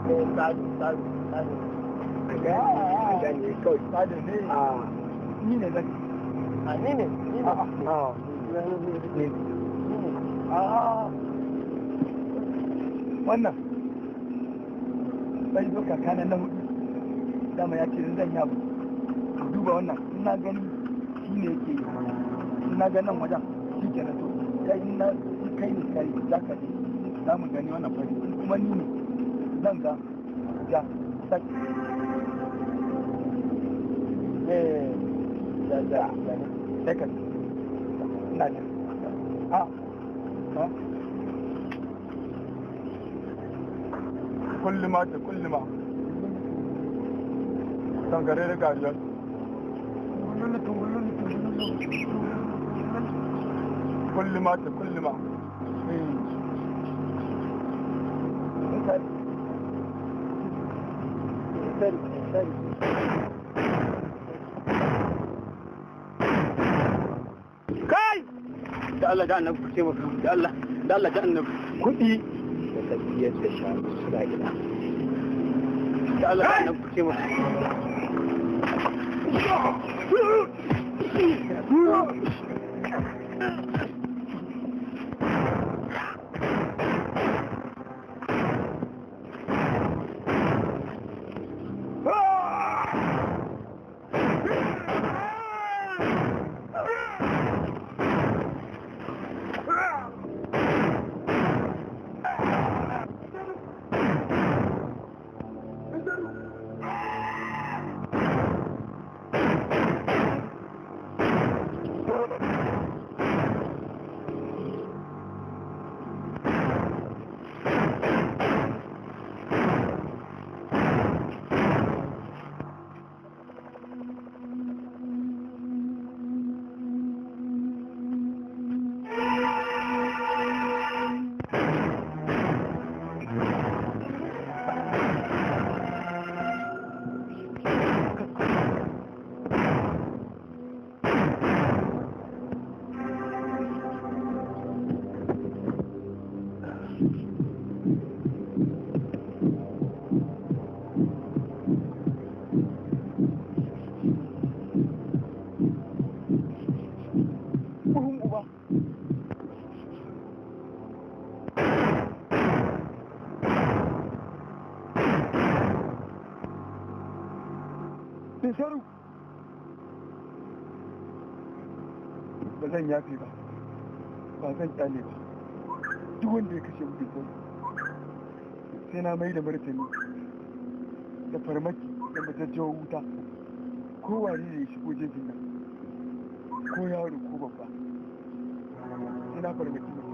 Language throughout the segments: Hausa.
Sadu, sadu, sadu. An gane kawai. Sadu ne. Ni ne zan. A ni ne, ni ne. Ne. Wannan. Bai zo kakana na hudu. Dama ya ce zan yi abu. Duba wannan, ina gani shi ne yake yi. Ina ga nan wajen shi ke na to. Kai na kai ne kai za ka je. Za mu gani wannan fari. Kuma ni ne zan ga ja sak. Ja ja ja ne. Sai ka ina jin. A. Ha? Kullum ta kullum. Dangare da gariyar. Kullum ta kullum. Kai! Da Allah da annabi ku taimaka. Da Allah, da Allah da annabi. Kuɗi da tafiyar da shanu suna gida. Da Allah da annabi ku taimaka. Binsaru! Ba zan yafe ba, ba zan kyale ba. Duk wanda ya kashe mu Binsaru, sai na mai da martani da farmaki da majajjawar wuta. Ko wane ne ya shigo jejin nan, ko yaro ko babba, sai na farmaki mutum.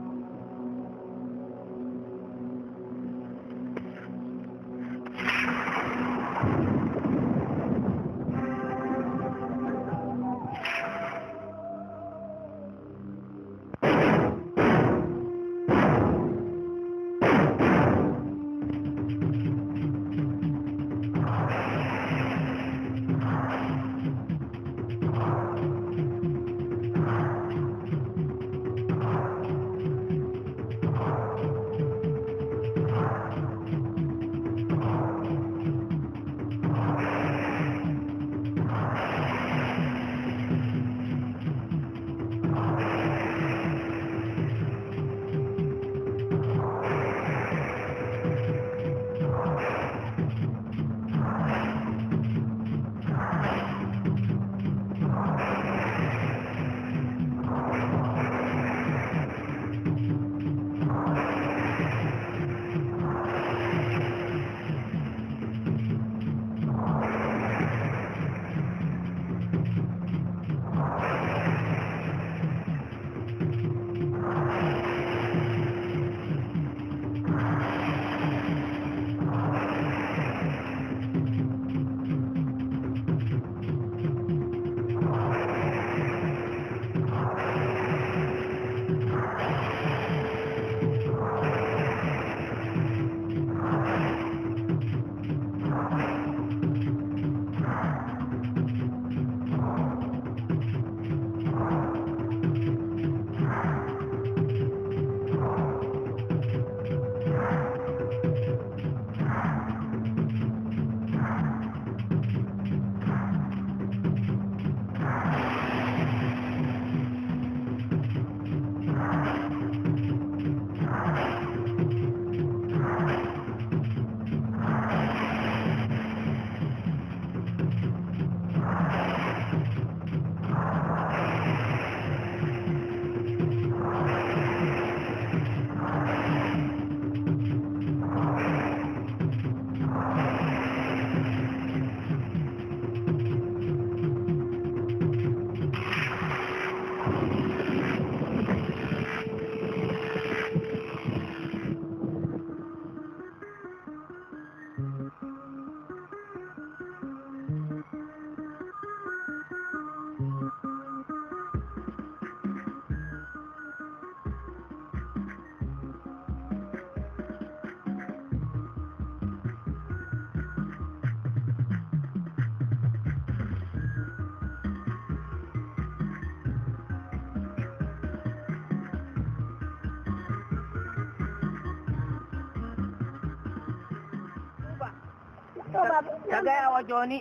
To baba. Ka gaya wa Joni.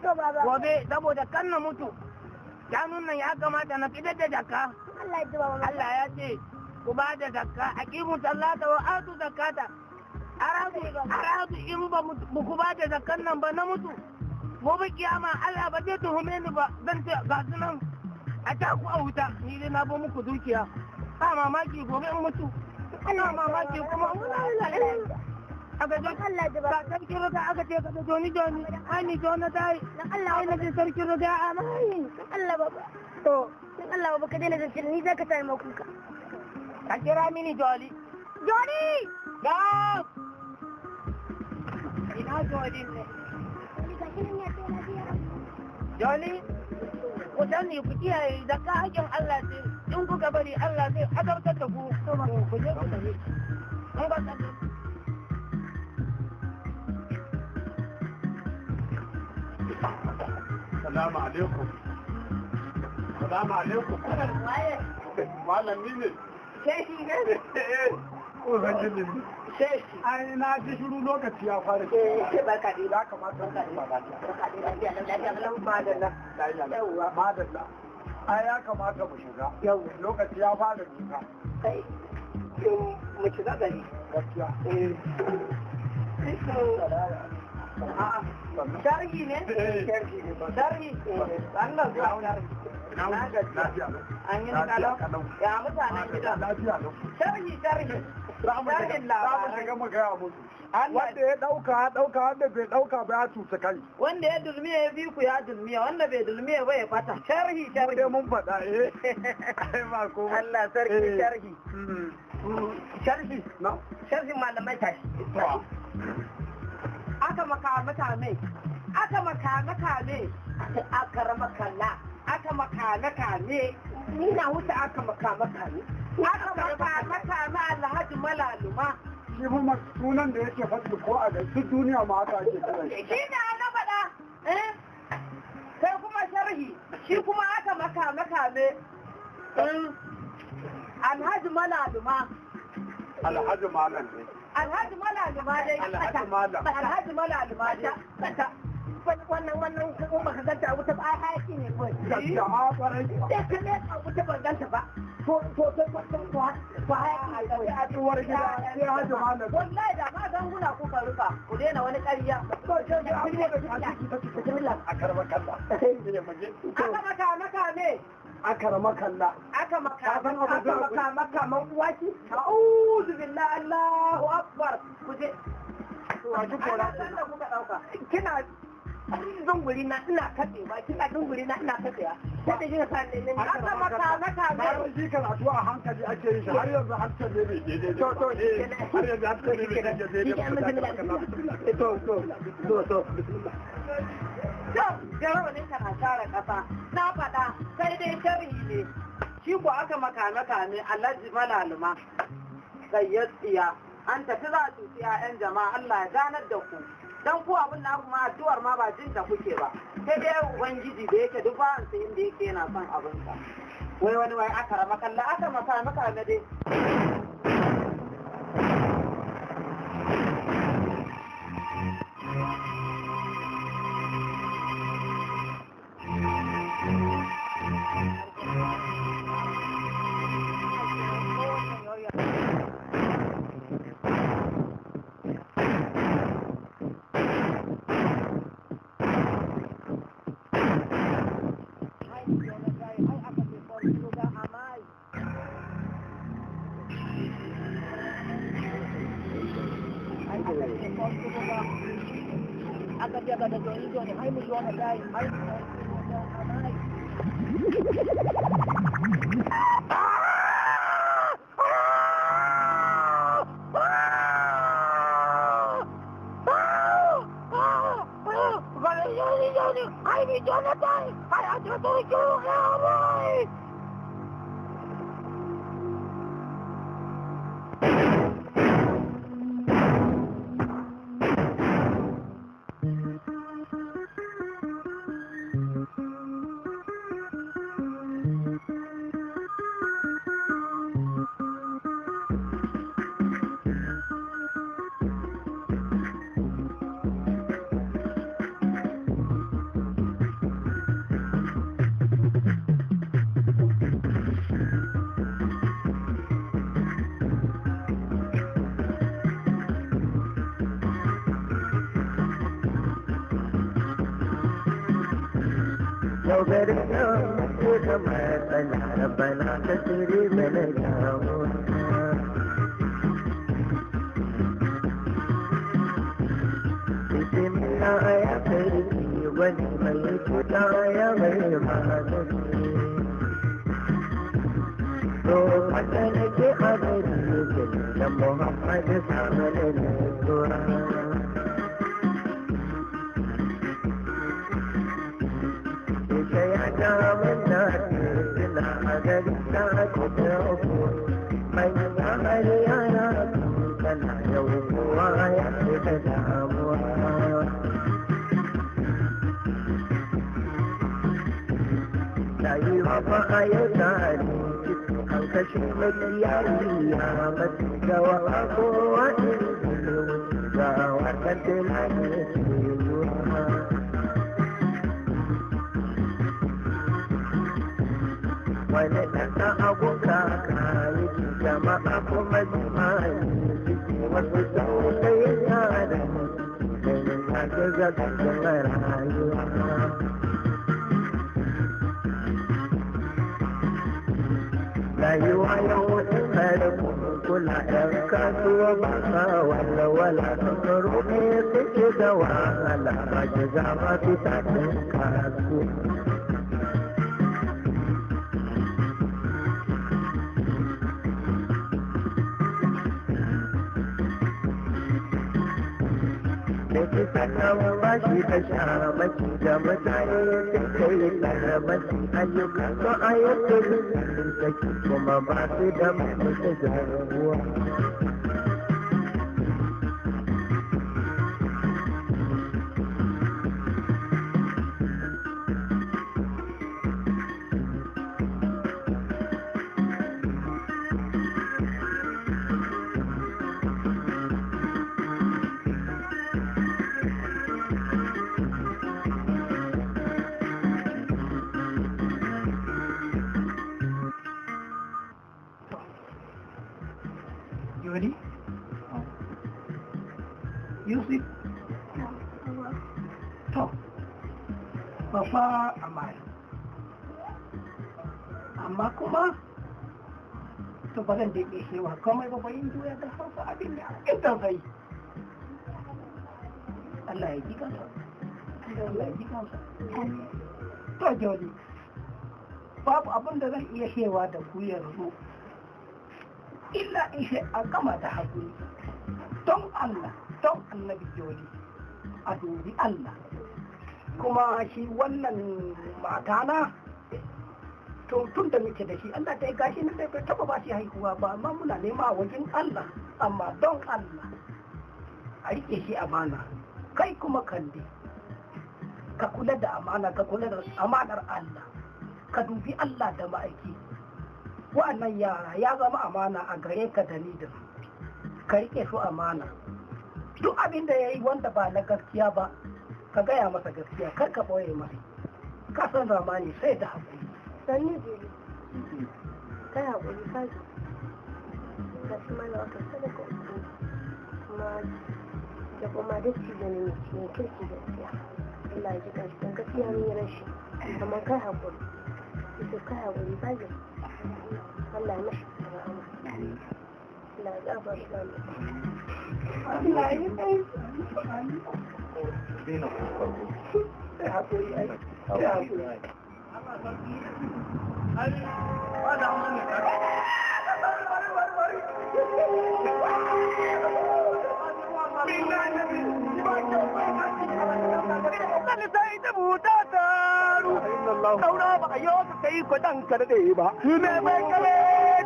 To baba. Gobe saboda kan na mutu. Shanun nan ya kamata na fitar da zakka. Allah ya ji baba. Allah ya ce ku ba da zakka aqimu salata wa atu zakata. Aradu aradu in ba ku ba da zakkan nan ba na mutu. Gobe kiyama Allah ba zai tuhume ni ba zan ce ga su nan a ta ku a wuta ni dai na bo muku dukiya. Ba mamaki gobe in mutu. Ana mamaki kuma aka je ga sarkin ruga aka ce ka da joni joni ai ni jona dai Allah ai na ce sarkin ruga a mai Allah baba. To Dan Allah baba ka daina zancen ni zaka sa ma kuka. Ka kira mini Joli. Joli! Ga! Ina Joli ne? Joli ga shi nan ya ce lafiya. Joli, ku sani ku kiyaye zakka hakkin Allah ce in kuka bari Allah zai azabtar da ku. Ku je ku tafi. In ba tafi. Salamu alaikum. Salamu alaikum. Waye? Malami ne. Shehi ne? Ko zan ji ne. Shehi. Ai na ji shiru lokaci ya fara. Eh, barka dai. Ya kamata mu ba lafiya. Barka dai, lafiya, lafiya, lafiya, madalla. Yawwa. Madalla. Ai ya kamata mu shiga. Yawwa. Lokaci ya fara nisa. Kai, mu shiga gari. Gaskiya. Eh. A'a. Sharhi ne? Sharhi ne. Sharhi. Allah zuwa sharhi. Na gaji. An yi kalau. Ya mutanen gida. Lafiya lau. Sharhi sharhi. Za mu shiga mu gaya musu. Wanda ya ɗauka ya ɗauka wanda bai ɗauka ba ya cuta kai. Wanda ya dulmiya ya bi ku ya dulmiya wanda bai dulmiya ba ya fata. Sharhi sharhi. Mu dai mun faɗa eh. Ai ba komai. Allah sarki sharhi. Sharhi. Na? Sharhi malamai tashi. Aka makame kame. Aka makame kame. Aka rama kalla. Aka makame kame. Ni na wuce aka makame kame. Aka makame kame Alhaji Malaluma. Shi kuma sunan da yake faɗi ko a ga duk duniya ma haka ake kiran shi. Shi ne na faɗa. Eh? Sai kuma sharhi. Shi kuma aka makame kame. Alhaji Malaluma. Alhaji Malam ne. Alhaji Malaluma dai. Alhaji Malam. Alhaji Malaluma dai. Wannan wannan in baka ganta a wuta ba ai hayaki ne kawai. Gaskiya a kwarai. Sai ka ne a wuta ban ganta ba. To to to to to to hayaki ne kawai. A tsuwar gida sai Haji Malam. Wallahi da ma ganguna kuka rufa ku daina wani ƙarya. To sai sai an buɗe a ciki ta ciki. A karba kalla. Aka makame kame. Aka rama kalla. Aka makame aka makame kaman uwa ki. A'udhu billahi Allahu akbar. Ku je. A ji kora. Ana san da kuka ɗauka. Kina dunguri na ina katsewa kina dunguri na ina katsewa. Sai da kika sa ne ne. Aka makame kame. Bayan shi karatu a hankali ake yin shi har yanzu hankali ne bai daidai ba. To, to, Har yanzu hankali ne bai daidai ba. To, to, to, to. To, jarabanin ka na share ƙasa. Na faɗa sai dai sharhi ne. Shi ko aka makame kame Alhaji Malaluma. Gayyar tsiya. An tafi za a cuci 'ya'yan jama'a Allah ya ganar da ku. Dan ku abin na kuma addu'ar ma ba jin ta kuke ba. Sai dai Ubangiji da yake duk bawan sa inda yake yana son abinsa. Wai wani wai aka rama kalla aka makame kame dai. Aka ce ga da joni joni ai mu jona dai ai mu jona amai. Ai mi jona dai ai a jona amai. Yau garin nan ko da matsala rabbana ka tsire mana damuwa. Bismillah ya karbi wani mai cuta ya mai magani. To fata nake a gari da Muhammad samun nutsuwa. Ya damun na tuna a gari ta kuta uku manya har yara kana yau kowa ya fita damuwa. Rayuwa fa a yau tsari an kashe makiyayi ya masu gawa a kowa ga wasan tilani ke zuwa. Wani ɗan aguka kayi jama'a kuma jima'i suke wasu saurayin yara ganin ta gaza cikin rayuwa. Rayuwa yau in har kula ɗan kasuwa ba sa walwala sun roƙe suke da wahala ba ki zama fita ɗin kasuwa. Sannan ba shi ta sha mace da mutane suka yi karamaci ayyukan su ayyukan saki kuma ba su da mutu zarguwa. Yuri? Yusuf? To, babba amana. Amma kuma, to ba zan daɗe shewa komai ba bayin juya da hausa abin da abin tausayi. Allah ya ji kansa. Allah ya ji kansa. To, Joli, babu abin da zan iya shewa da ku yanzu. Illa in shi a gama da haƙuri don Allah, don annabi Joli, a dubi Allah. Kuma shi wannan matana to tun da muke da shi Allah ta yi gashi na bai taba ba shi haihuwa ba, amma muna nema a wajen Allah, amma don Allah a riƙe shi amana. Kai kuma Kande, ka kula da amana, ka kula da amanar Allah, ka dubi Allah da ma'aiki. Wa'annan yara ya zama amana a gare ka da ni da su, ka riƙe su amana. Duk abin da ya yi wanda ba na gaskiya ba, ka gaya masa gaskiya, kar ka ɓoye masa. Ka san zamani sai da haƙuri. Sannu Juli, kai haƙuri ka ji. Ga shi mana wata sadaka uku kuma da kuma datti da ne mai kirki gaskiya. Allah ya ji kanshi don gaskiya mun yi rashi, amma kai haƙuri. Yusuf kai haƙuri ka ji. Allah ya mashi rahama. Allah ya gafarta mu. Allah ya kai. Sai haƙuri ai. Sai haƙuri. Kaura ba a yau ka yi kwaɗan ka daɗe ba. Me mai kare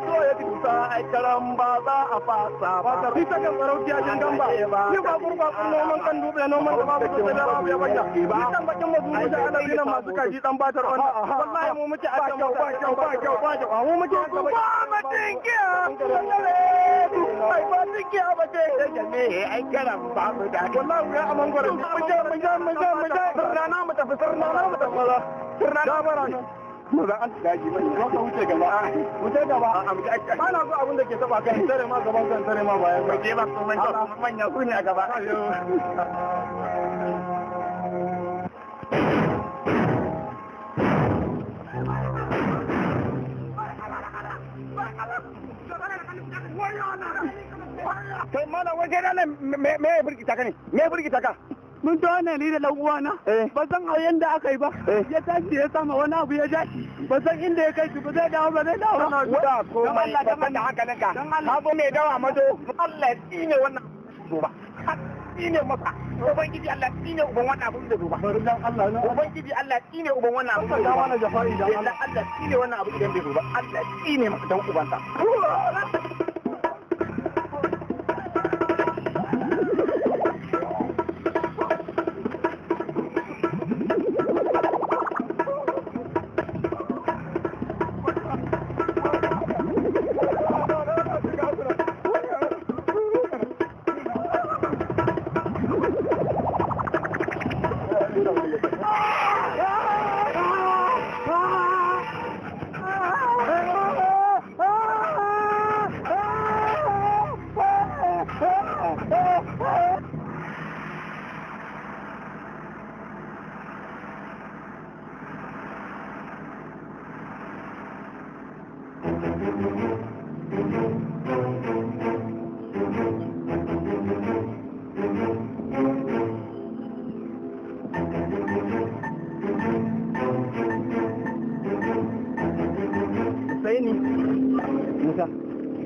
to ya fi tusa ai karan ba za a fasa ba. Ni ta kan farauti a jan gamba. Ni ba kurba kun noman kan dutse noman da babu dutse da babu ya banya. Ni dan bakin mazuru da alabi nan masu kaji dan batar wannan. Wallahi mu muke a kan ba kyau ba kyau ba kyau. Mu muke Ba ma tinkiya. Ai ba tinkiya ba ce. Me ai karan babu da. Wallahi wuya a mangwaro. Mu je mu je mu je mu je. Sirrana mu tafi sirrana mu tafi. Sirrana bara nan. Maza an daji bane. Zo ka wuce gaba. Wuce gaba. Ba na so abin da ke taba kai tare ma gaban kan tare ma bayan. Mu je ba komai ba manya su ne a gaba. Kai mana waje nan me ya burgita ka ne? Me ya burgita ka? Mun to ne ni da dan uwana. Ba san a yanda aka yi ba. Ya tashi ya sama wani abu ya jashi. Ba san inda ya kai shi ba zai dawo ba zai dawo. Ba komai ba san da hankalinka. Ka zo mai dawa mazo. Allah ya tsine wannan ba. Tsine masa. Ubangiji Allah tsine uban wannan abun da duba. Bari dan Allah na. Ubangiji Allah tsine uban wannan abun da duba. Mana jafa'i dan Allah. Allah tsine wannan abu idan bai duba. Allah tsine masa dan ubansa.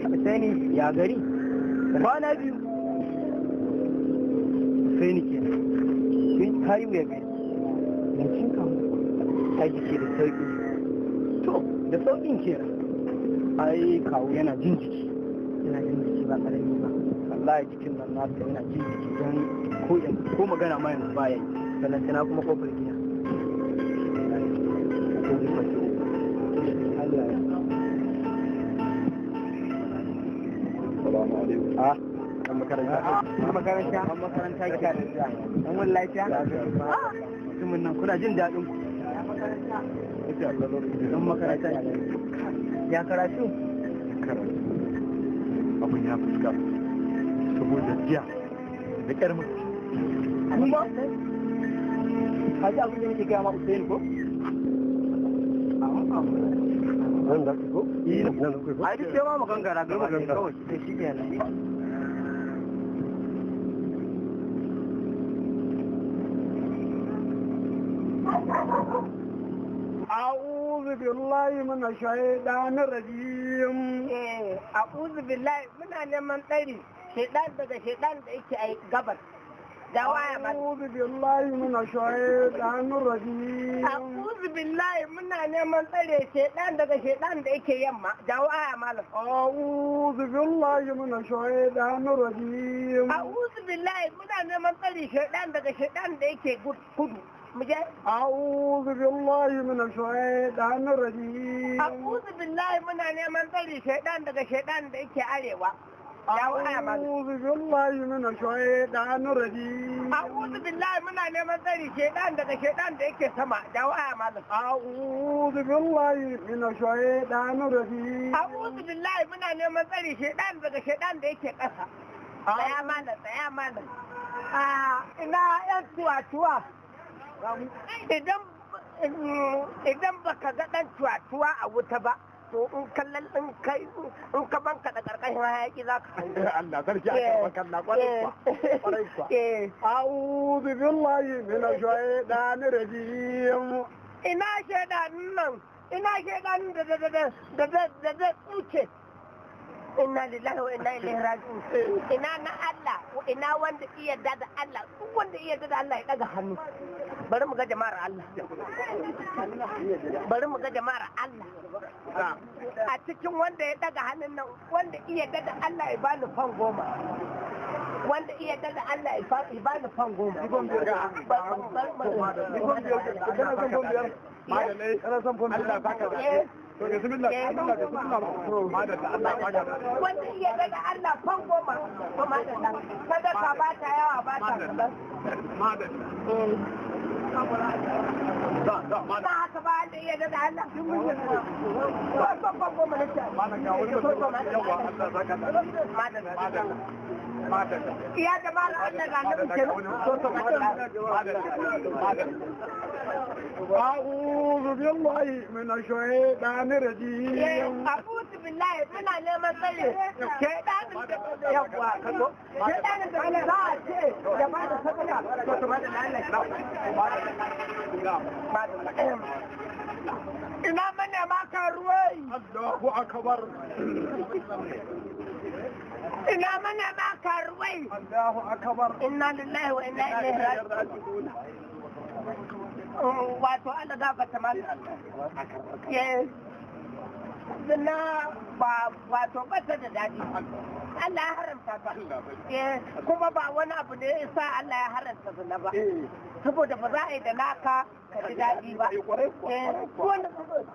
Husaini ya gari kwana biyu Husaini kenan sun kayi ya gari yancin kan ta jiki da sauki to da saukin kenan ai kawo yana jin jiki yana jin jiki ba karami ba wallahi jikin nan nasa yana jin jiki don ko yanzu ko magana ma yanzu baya yi balantana kuma kofar gida Makaranta makaranta ke an wani lafiya mutumin nan kuna jin daɗin ku dan makaranta ya karatu karatu abin ya fuska saboda jiya da ƙyar mutu kuma ka ji abin da nake gaya ma Usain ko nan da ko nan da ko ai duk sai ma mu gangara gaba ɗaya kawai to shi kenan. أعوذ بالله من الشيطان الرجيم. A'udhu billahi muna neman tsari shaidan daga shaidan da yake a gabar. Da waya ba. أعوذ بالله من الشيطان الرجيم. A'udhu billahi muna neman tsare shaidan daga shaidan da yake yamma. Da waya malam. أعوذ بالله من الشيطان الرجيم. A'udhu billahi muna neman tsare shaidan daga shaidan da yake kudu. Mu je. أعوذ بالله من الشيطان الرجيم. A'udhu billahi muna neman tsare shaidan daga shaidan da yake arewa. Da waya malam. أعوذ بالله من الشيطان الرجيم. A'udhu billahi muna neman tsari shaidan daga shaidan da yake sama. Da waya malam. أعوذ بالله من الشيطان الرجيم. A'udhu billahi muna neman tsari shaidan daga shaidan da yake ƙasa. Tsaya malam, tsaya malam. Ah, ina yan tuwa-tuwa. Idan idan baka ga dan tuwa-tuwa a wuta ba, to in kallon in kai in ka banka da karkashin hayaki za ka Allah sarki a karɓar kalla kwarai kuwa kwarai kuwa. Eh, أعوذ بالله من الشيطان الرجيم. ina shaidanin nan, ina shaidanin da da da da da da da da tsuke. Inna lillahi wa inna ilaihi raji'un. Ina na Allah, ina wanda iya yarda da Allah, duk wanda iya yarda da Allah ya daga hannu. Bari mu ga jama'ar Allah. Bari mu ga jama'ar Allah. A cikin wanda ya daga hannun nan, wanda iya yarda da Allah ya bani fan 10. Wanda iya yarda da Allah ya bani fan 10. Kana son fom biyar? To bismillah, bismillah, bismillah. Madalla, Allah baka. Wanda iya yarda da Allah fan 10. Kuma da sadaka ba ta yawa ba ta kaɗan. Madalla. Ba haka ba wanda iya yarda da Allah. Ba fan 10 na ce. Madalla, wani mutum yawa Allah saka. Madalla. Madalla. Madalla. Ya jama'ar Allah ga annabi kenan. أعوذ بالله من الشيطان الرجيم. A'udhu billahi muna neman tsare shaidanin da yawwa ka zo shaidanin da za a ce ya ba da sadaka to to ina manema karuwai. Allahu akbar. Ina manema karuwai. Allahu akbar. Inna lillahi wa inna ilaihi raji'un. Wato Allah gafarta mana. Yes. Zina ba wato bata da daɗi. Allah ya haramta ta. Eh, kuma ba wani abu ne ya sa Allah ya haramta zina ba. Saboda ba za a yi da naka ka ji daɗi ba. Eh, wanda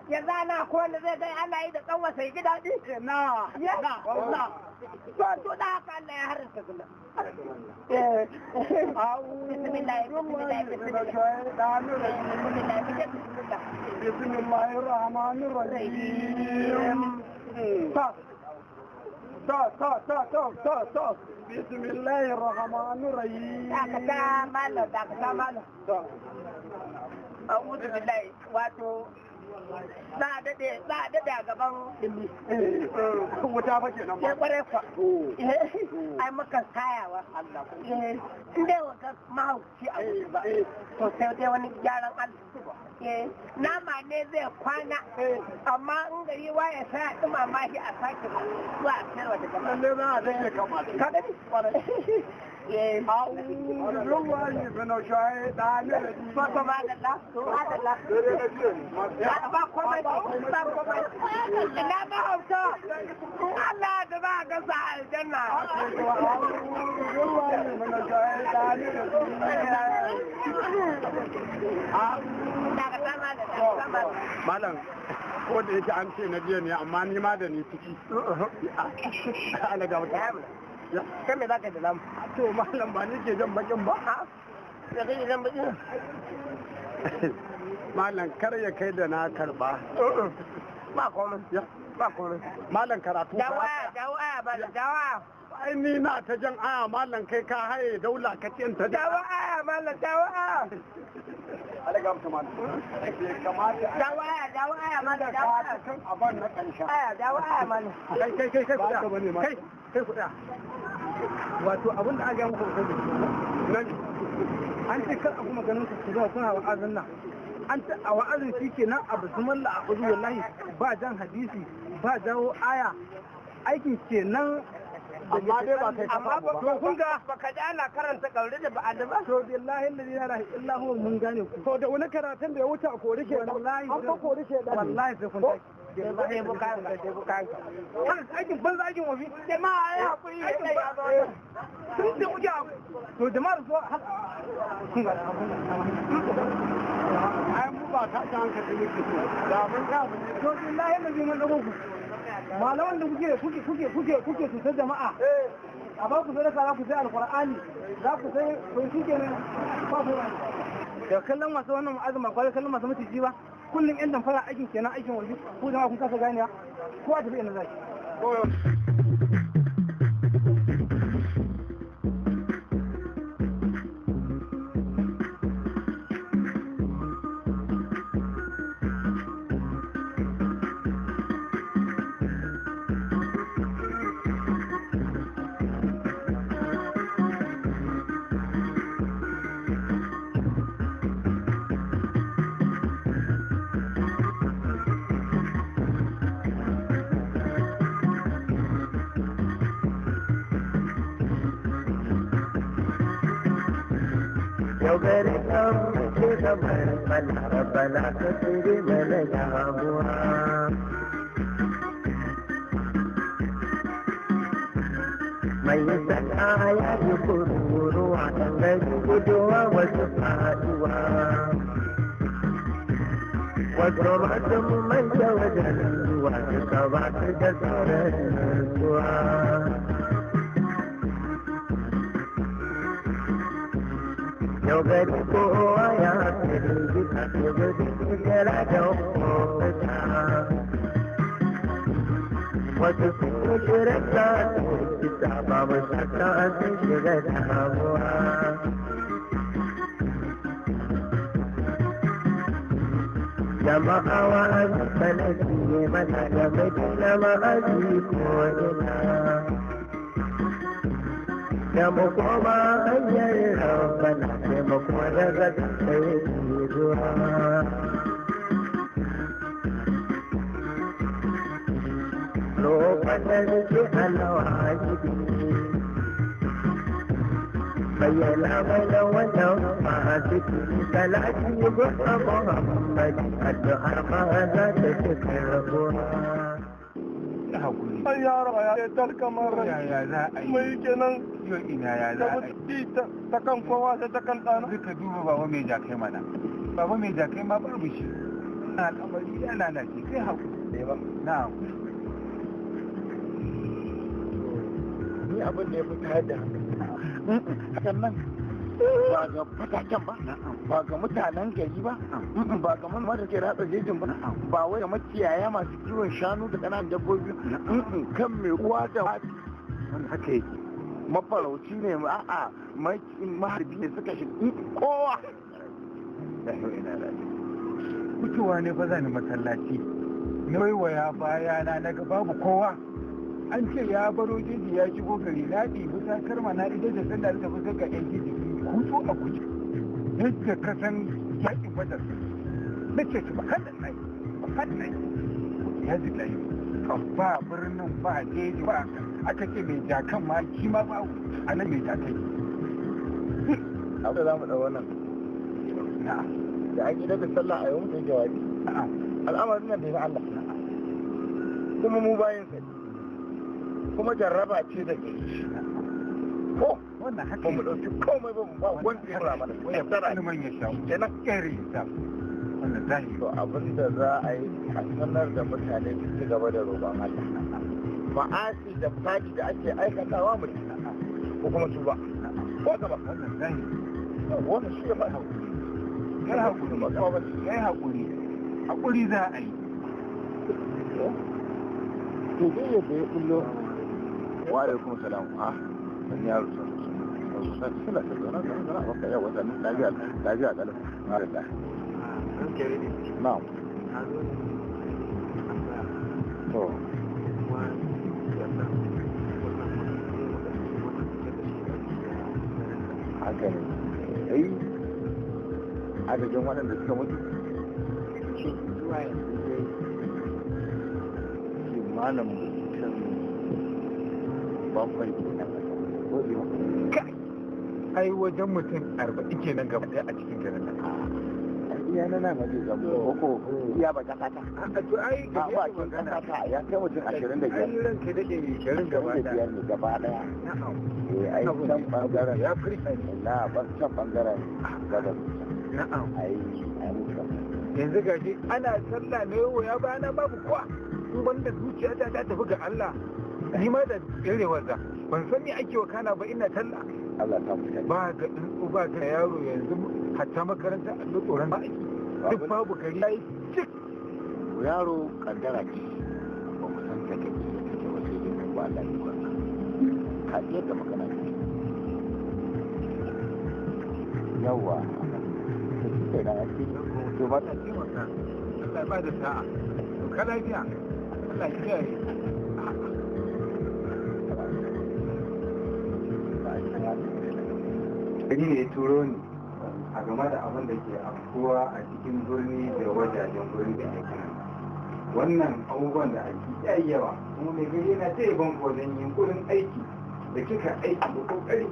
ya zana ko wanda zai ga ana yi da kanwarsa ya ji daɗi. Na na na. To da haka Allah ya haramta zina. Eh, bismillah, bismillah, bismillah. Bismillah, Bismillahir Rahmanir Rahim. Ta ta ta ta ta ta ta. Bismillahir Rahmanir Rahim. Dakata malam, dakata malam. Ta. A'udhu billahi, wato za a dade za a dade a gaban dumi. Wuta fa kenan Ya ba. kware kwa. Ai muka kayawa. Allah. Eh, in dai wata mahauci a wuri ba. To sai dai wani gyaran Allah. Eh, nama ne zai kwana. Amma in gari waye sai a dumama shi a sake zuwa a sayarwa da jama'a. Lalle za a dade kamar. Ka gani? Eh. A'udhu billahi minash shaitanir rajim. To to madalla, madalla. Ba komai, ba komai. Ina mahauta. In Allah da za a gasa aljanna. Dakata malam, dakata malam. Malam, ko da yake an ce na jiya ne amma ni ma da ni ciki. Ala ga wata. Kai me za ka yi da namu? To malam ba ni ke jan bakin ba. Me kake jan bakin? Malam kar ya kai da na karba. Ba komai. Ba komai. Malam karatu. Dawo aya, dawo aya malam, dawo aya. Ai ni na ta jan aya malam kai ka haye daula ka ce ta Dawo aya malam, dawo aya. Ala ga mutum malam. Bai kamata a Dawo aya, dawo aya malam, dawo aya. kan aban na karshen. Aya, dawo aya malam. Kai kai kai kai Ba haka bane ma. kai kai kuɗa. Wato abin da aka yi muku kusa da shi. Nan An ce kar a kuma ganin ku zuwa kuna wa'azin nan. An ce a wa'azin shi kenan a bismillah a uzu wallahi ba jan hadisi ba jawo aya aikin kenan amma dai ba kai ka Amma samu ba. To kun ga baka ji ana karanta kauri da ba'ada ba. to billahi allazi la ilaha illa huwa mun gane ku. To da wani karatun da ya wuce a kori ke Wallahi an fa kori ke dan. Wallahi sai kun tashi. Ɗebo kayanka, ɗebo kayanka. Haka aikin banza aikin wafi. Jama'a ya haƙuri, Aikin ya ba zo. sun ce kuke abu. To jama'ar su haka. Kun ga Ai mu ba ta ta hankali muke so. Da mun ga mun to billahi allazi mun dago ku. Malaman da kuke kuke kuke kuke kuke cutar jama'a. A ba ku sadaka za ku sai alqur'ani za ku sai to shi kenan ba ku ba. Da kallon masu wannan azuma kwallo kallon masu maciji ba. Kullum yan damfara aikin kenan aikin waje ku jama'a kun kasa ganewa kowa tafi ina zaki. Yau gari kan muke kamar bala bala ka tsiri mana damuwa. Mai sana'a ya yi kururuwa ɗan gari guduwa wasu faduwa. Wasu masu manta wajen zuwa duka ba su da tsoron nutsuwa. Yau gari kowa ya firgita ke gudun hijira da mafita. Wasu sun yi shirka sun kisa babu shakka sun shiga damuwa. Jama'a Jama'a wa'azi sanadi ne mana da madina ma'azi ko ina. Da mu koma hanyar rabbana taimako daga sai zuwa. Roƙon da nake Allah wajibi bayyana mana wannan masu salati ga Muhammad addu'ar ma za ta ci karbuwa. Ai yaro ya tarka mara yaya za a yi mai kenan yau ina ya za a yi ta kan kowa sai ta kan ɗana. Duka duba baba mai jakai mana, baba mai jakai ma babu shi, na al'amari ya lalace, kai haƙuri na'am. Ni abin da ya fi tayar da hankali hakan nan ba ga fataken ba, ba ga mutanen gari ba, ba ga manoma da ke ratsa jejin ba, ba wai ga makiyaya masu kiwon shanu da ƙananan dabbobi, kan mai uwa da wani haka yake. Mafarauci ne, a'a, maharbi ne suka shiga kowa. Fitowa ne fa zani masallaci, na waiwaya bayana na ga babu kowa. An ce ya baro jeji ya shigo gari, na ɗibi takarma na idan da sanda da tafi ga yan jeji kutso a guje yadda ka san yaƙin Badar. Na ce su bakan nai bakan nai ya ji layi ba birnin ba jeji ba, aka ce mai jakan ma shi ma ba a nan mai jakai. Abu da za mu ɗau wannan na'am da an idar da sallah a yau mutum jawabi. Na'am. Al'amarin nan da ya Allah kuma mu bayin sai kuma jarraba ce da ke shi ko wannan haka ba mu ɗauki komai ba, mu ba wanda ya kula mana ya tsara man ya sha kenan ƙere ta wannan zahiri. To abin da za a yi a sanar da mutane su ci gaba da roƙon Allah, ma'asi da fadi da ake aikatawa mu ko kuma su ba ko gaba wannan zahiri. Wannan shi ya faɗa. Kai haƙuri ba ba kai haƙuri, haƙuri za a yi. To dai yadda ya bullo. Wa alaikum salam. Ah, dan yaro sallah sallah sallah baka yawa sannan lafiya lafiya kalau alhamdulillah. Na'am. To haka ne ai adadin waɗanda suka mutu Zuwa yanzu dai kimanin mutum 7 kenan ko biyu. Kai, ai wajen mutum 40 kenan gaba ɗaya a cikin garin nan. Iya na nan waje zama ko iya ba kasa ta. A to ai a ba kin kasa ta ya kai mutum 25. Ai ranka daɗe garin gaba 25 ɗaya. Ne gaba ɗaya. Na'am. Eh ai can bangaren ya firka ne. Na ban can bangaren gabas. Na'am. Ai ai mutum Yanzu gashi ana sallah na yau ya bayana babu kowa, in banda zuciyata ta tafi ga Allah ni ma da tserewar za ban san me ake wakana ba, ina talla. Allah ta mutane Ba ga tsuntsu ba ga yaro, yanzu hatta makaranta allo tsoron ba ake, duk babu gari yayi cik. Yaro kaddara ce ba mu san ta take take ba, sai dai ba Allah ya kwanka ka yadda magana ce yawa ta ci kai na ake to ba Allah taimaka, Allah ba da sa'a, to ka lafiya, Allah ya kiyaye. Gari ne ya turo ni a game da abin da ke afkuwa a cikin birni da wajajen birni da yankunan wannan abubuwan da ake yayi yawa, kuma mai gari yana ta yaban ku wajen yunkurin aiki da kika aiki da kokari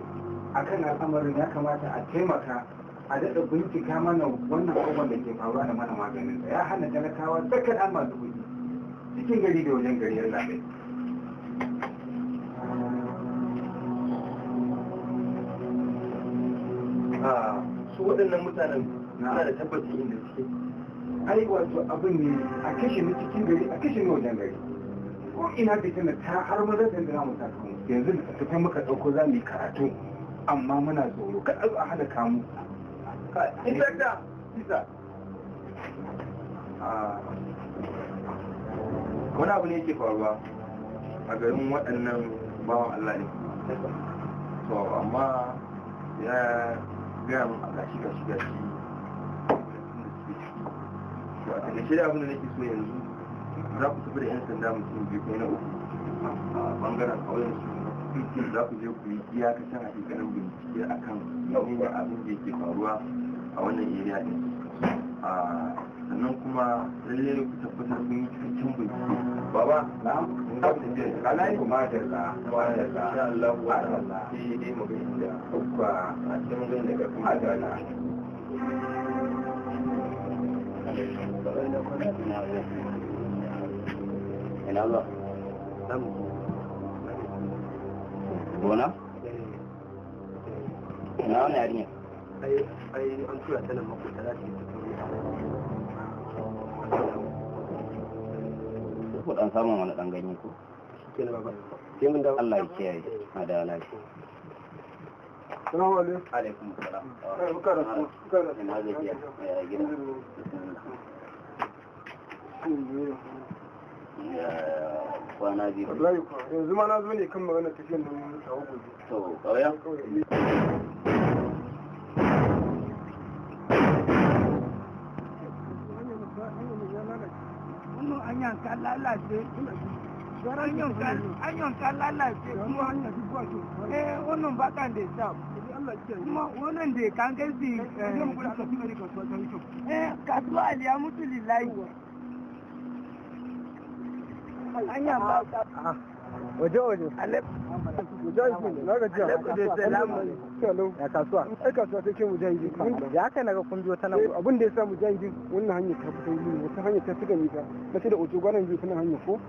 akan al'amarin. Ya kamata a taimaka a daɗa bincika mana wannan abubuwan da ke faruwa da mana maganin ya hana talakawa tsakar an masu kuɗi cikin gari da wajen gari. Yalla bai. Su waɗannan mutanen suna da tabbacin inda suke? Ai wato abin ne a kashe ni cikin gari, a kashe ni wajen gari, ko ina fitina ta har maza da za mu saka mu yanzu da tafi muka ɗauko za mu yi karatu, amma muna tsoro kada a zo a halaka mu. Inspector! Isa. Wani abu ne yake faruwa a garin waɗannan bawan Allah ne. To amma ya gaya mun a gashi gashi gashi da suke ciki. To a takaice da abin da nake so yanzu za ku tafi da 'yan sanda mutum biyu kai na uku a bangaren ƙauyen su, za ku je ku yi iyakacin hakikanin bincike akan menene abin da yake faruwa a wannan area din. Sannan kuma lalle ku tabbatar kun yi cikakken bincike. Baba, na'am, za ku tafi da alai madalla madalla insha Allah wa sai dai mu ga inda ukwa a cikin mun ga inda karfin madalla. Ina zuwa gona? Ina wani yarinya? Ai an tura ta nan makota za ta yi fito. Ko dan samun wani dan ganye ko? Shikenan baba, sai mun dawo. Allah ya kiyaye a da lafiya. Salamu alaikum. Alaikum salam. Ai buka da su, buka da su. Ina gajiya, ya gida? Ya kwana biyu? Wallahi kuwa yanzu ma na zo ne kan magana tafiyar nan tawo gobe. To kauyen? Wannan hanyar ta lalace, hanyar ta lalace kuma eh wannan bakan da sa kuma wannan da kan kai si eh kasuwa alhamdulillahi hanya ba. Waje waje. Mujahidi, na gajiya. Alaikum. Ya kasuwa? Ai kasuwa sai ke mujahidi. Ya haka naga kun biyo ta nan? Abin da ya sa mujahidi wannan hanyar ta fi sauri ne, wata hanyar ta suka nisa. Na ce da ojo gwanan biyu tana hanyar ko?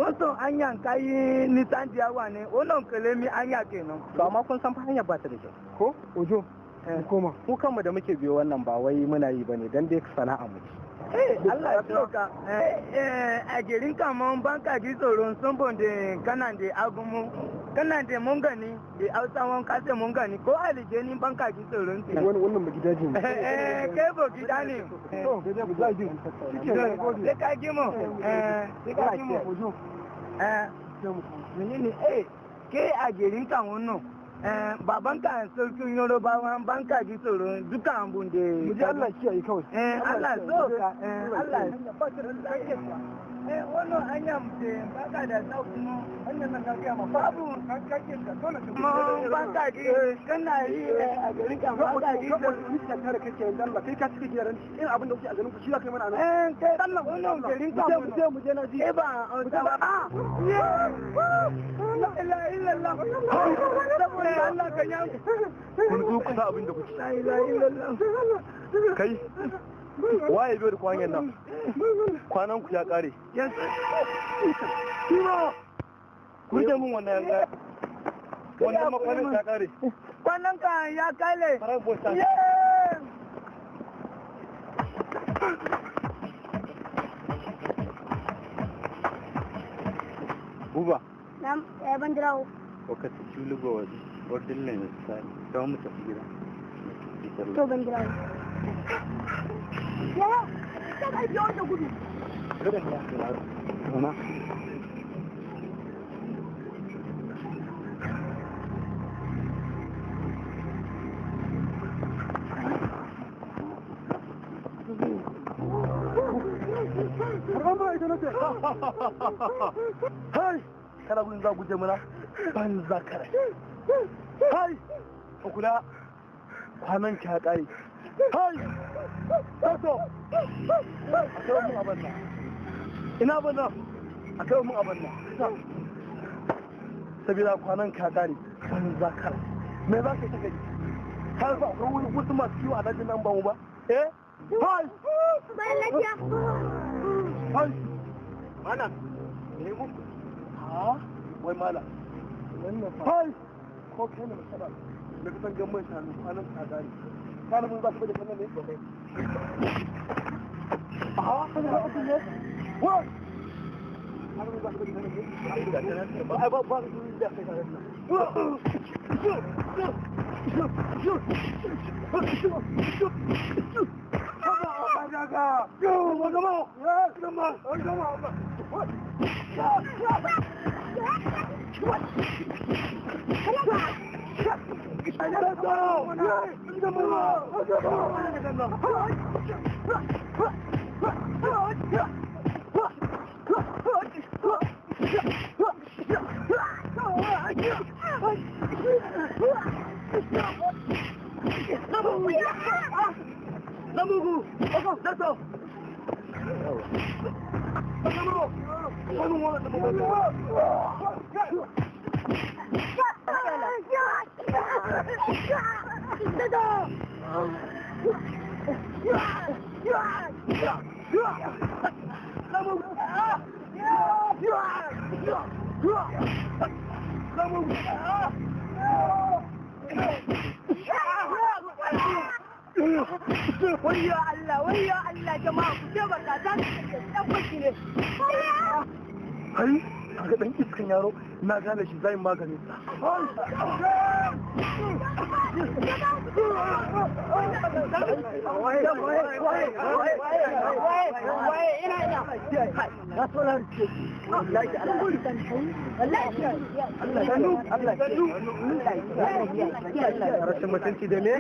Wasu hanyar ka yi nisan da yawa ne, wannan kalemi hanya kenan. To amma kun san fa hanyar ba ta da kyau. Ko? Ojo, mu koma. Mu kanmu da muke biyo wannan ba wai muna yi bane dan dai sana'a mu ce. Eh, Allah ya sauka. Eh, a garin kaman banka ji tsoron saboda kana da agumu, kana da mun gani, da hausawan kasa mun gani, ko alijeni banka ji tsoron su. Wani wannan ba gidaje ne. Eh, kai bo gida ne. To, mujahidi. Shikenan, gode. Sai ka ji mu. Eh, sai ka ji mu. Ojo. Eh, menene eh ke a garin kan wannan? Eh, baban ka sarkin Yorubawa banka ji tsoron duka abun da. Mu je Allah kiyaye kawai. Eh, Allah sauka. Eh, Allah. Eh, wannan hanya da baka da sau kuma Hanyar nan na gaya ma babu ka kake ka dole ka kuma baka ji kana yi a garin ka baka ji. Ni ta tare kake yanzu Allah kai ka cika gidan irin abin da kuke a garin ku shi za ka yi mana anan. Eh, kai wannan garin ka Mu je mu je na ji. Eh ba ah ye la ilaha illallah saboda Allah ka yan Kun zo kusa abin da kuke. La ilaha illallah. Kai, waye biyo da ku hanyar nan? Kwanan ku ya kare. Yes. Kima! Ku rike min wannan yanga. Wannan makwanin ta kare. Kwanan ka ya kale. Farar bota. Yeah. Buba, Na ya ban dirawo. wakati chulugo wadille ne sai don mu tafi gida. To ban dirawo. Yaya, ta ka biyo da gudu. Zauna. Karban ba ita nace. Hai! Kana gudun za guje mana? Banza kare. Hai! Ka kula. Kwanan ki ya kare. Hai! Tato! A kai mun abin nan. Ina abin nan? A kai mun abin nan. Sabida kwanan ka kare. Banza kare. Me za ka yi ta kai? Ka sa akwai wani wasu masu kiwo a dajin nan ba mu ba? Eh? Hai! Bayan lafiya. Hai! Malam, me muku? Ha? Wai malam. Wannan fa. Hai! Ko kai ne masala. Da kusan gamman shanu kwanan ka gane. Kana mun za ka bada kwanan ne? Ha? Kana za ka ne? Wa? Kana mun za ka bada kwanan ne? Ba ba ba da kai ka nan. Wayyo Allah, wayyo Allah jama'a ku taimaka za su tabbaci ne. Ai, kaga dan iskan yaro na gane shi zai magani. Rashin mutunci da me?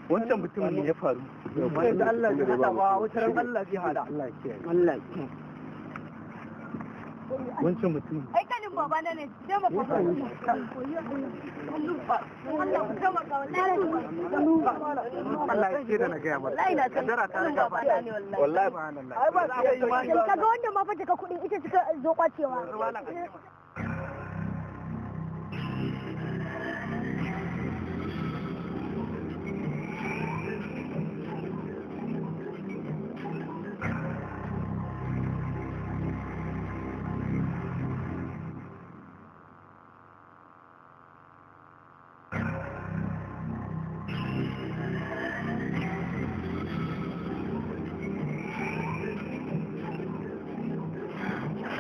Wancan mutumin ne ya faru. Da Allah zai hada ba, wata ran Allah zai hada. Allah ya wancan mutumin. Ai kanin baba na ne, taimaka. Allah ku taimaka wallahi. Allah ya ce da na gaya mata. Wallahi na san Kadara ta riga ba. ne wallahi. Wallahi Ai ba su yi imani. Kaga wanda ma fa jaka kuɗin ita suka zo kwacewa.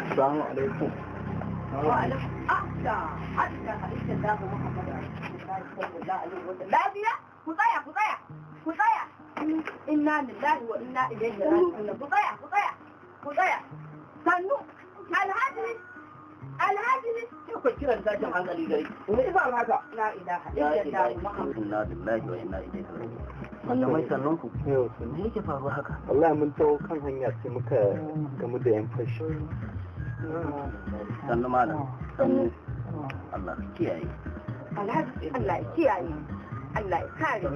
Assalamu alaikum. Lafiya? Ku tsaya, ku tsaya, ku tsaya. Inna lillahi wa inna ilaihi raji'un. Ku tsaya, ku tsaya, ku tsaya. Sannu, Alhaji, Alhaji. Sai ku kiran tashin hankali gari. Me isa haka? La ilaha illallah Muhammad. Inna lillahi wa inna ilaihi raji'un. Malamai sannun ku. Me yake faruwa haka? Wallahi mun taho kan hanya sai muka gamu da yan fashi. Sannu malam. Sannu. Allah ka kiyaye. Alhaji, Allah ya kiyaye. Allah ya kare.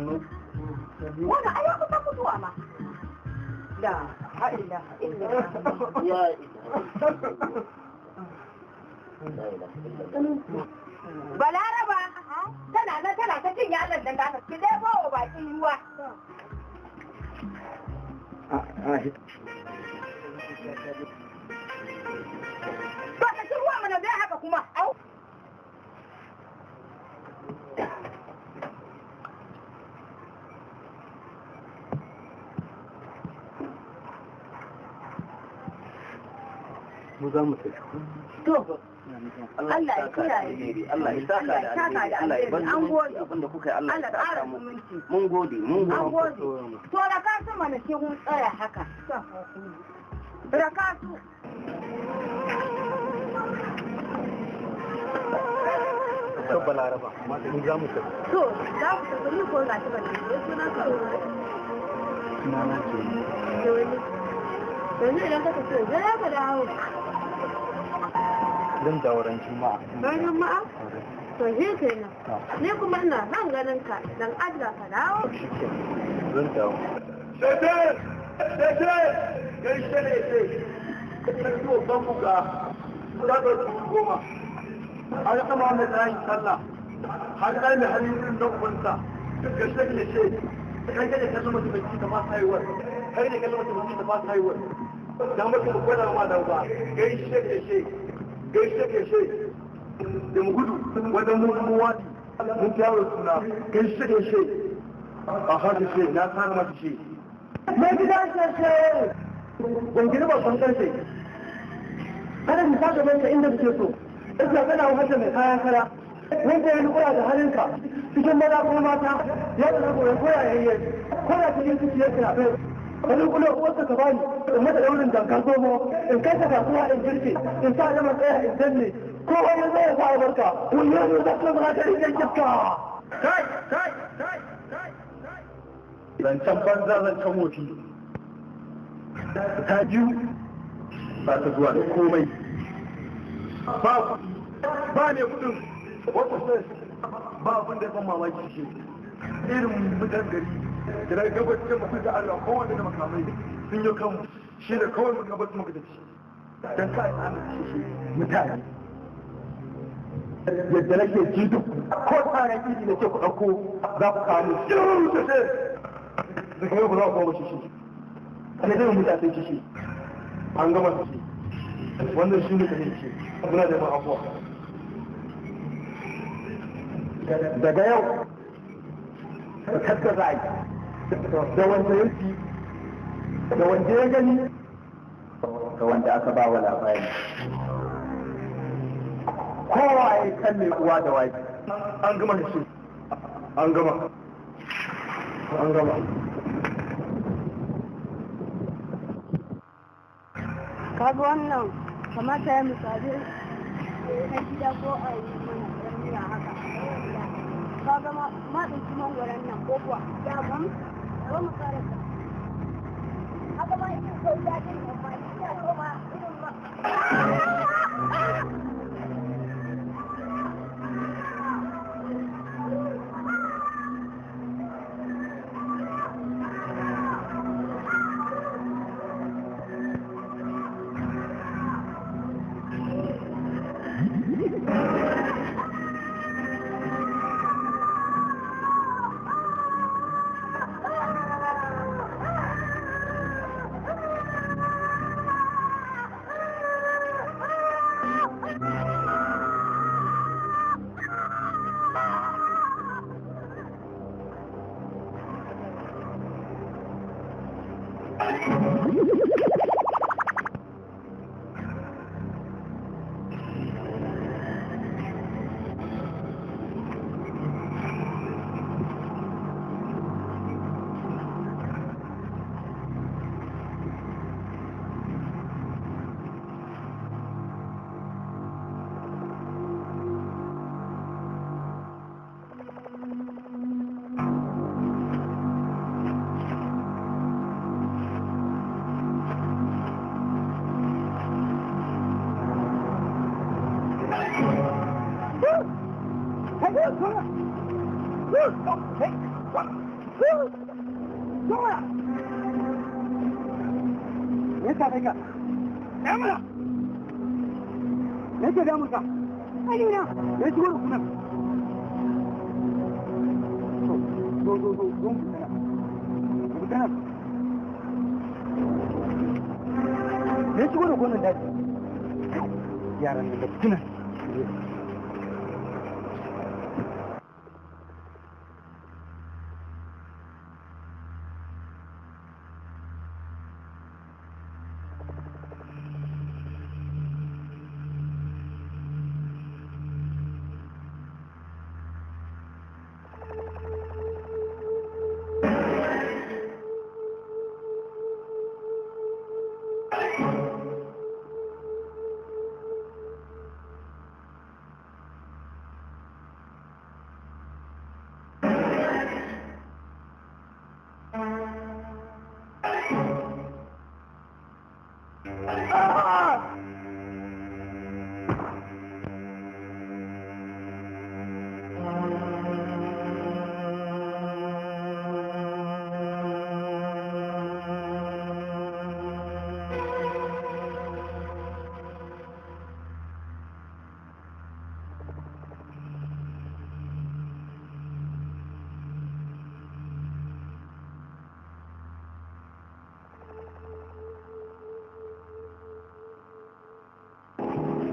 Wannan ai ya kusa mutuwa ma. La ilaha illallah. Ya ilaha. Balaraba tana nan tana ta cin yalan da ta ki dai bawa bakin ruwa. Ba ka ci ruwa mana zai haka kuma. Au. Mu za mu tafi. To. Allah ya kiyaye. Allah ya saka da alheri. Allah ya bar An gode. abinda kuka yi Allah ya Allah saka ƙara mu. zumunci. Mun gode, mun An gode. gode. To raka su mana sai mun tsaya haka. Raka su. To Balaraba, mu za mu tafi. To, za ku tafi ni ko ga shi ban tafi wai sunan ka. Sunana ke. Joni. Yanzu idan ka tafi yanzu za ka dawo. Zan dawo ran Juma'a. Bayan Juma'a? To shi kenan. Ni kuma ina son ganin ka dan Allah ka dawo. Zan dawo. Shete! Shete! Gaishe ne ce. Ka ciwo ban buka. Za ka dubu goma. Har kama mai tsayin sallah. Har ɗan mai hali irin na ubansa. Gaishe ne ce. Kai ne kallon mutum mai ta fasa haihuwar. Kai ne kallon mutum mai ta fasa haihuwar. Da mutum ko da ma da ba. Gaishe ne ce. Gaishe ne ce. Da mu gudu wajen mun wadi. Mun yaro suna. Gaishe ne ce. A haka ce na tsara mata ce. Mai gida shashe! Gwangi babban karfe. Kada mu saka banka inda kuke so. Iska kana wahala mai kayan kara. Wanda ya nukura da halinka cikin maza ko mata ya tsara koyon koya yayye. Koya cikin zuciyar ka bai. Wani kula uwarka ka bani in mata daurin dankan zomo in kai ta kasuwa in girke in sa alamar tsaya in danne. Kowa ya zai sa albarka. Wallahi za ka zama ka rigar iska. Kai kai kai kai. Zancen banza zancen wofi. Ta biyu ba ta zuwa da komai. Ba kuɗi ba ne kuɗin. Wata ba abin da ya ban mamaki shi. Irin mutan gari da daga gabacin mu da Allah kowanne da makamai sun yi kanmu shi da kawai muka bar muka tafi dan kai an shi mutane yadda nake ji duk ko tsarin iri nake ku dauko za ku kawo shiru da shi da kai ku za ku kawo shi ne dai mutane sai shi an gama shi wannan shi ne kake shi muna da afuwa daga yau kadda za a yi da wanda ya ci da wanda ya gani ga wanda aka ba wa labari kowa ya kan mai uwa da waje. An gama da shi, an gama, an gama. Kaga wannan kamata ya misali na gida ko a yi mana ɗan miya haka. Kaga ma ɗauki mangwaron nan ko kuwa ya ban ya mu karasa. Haka ma irin sau daɗin nan ma ina so ma irin ma.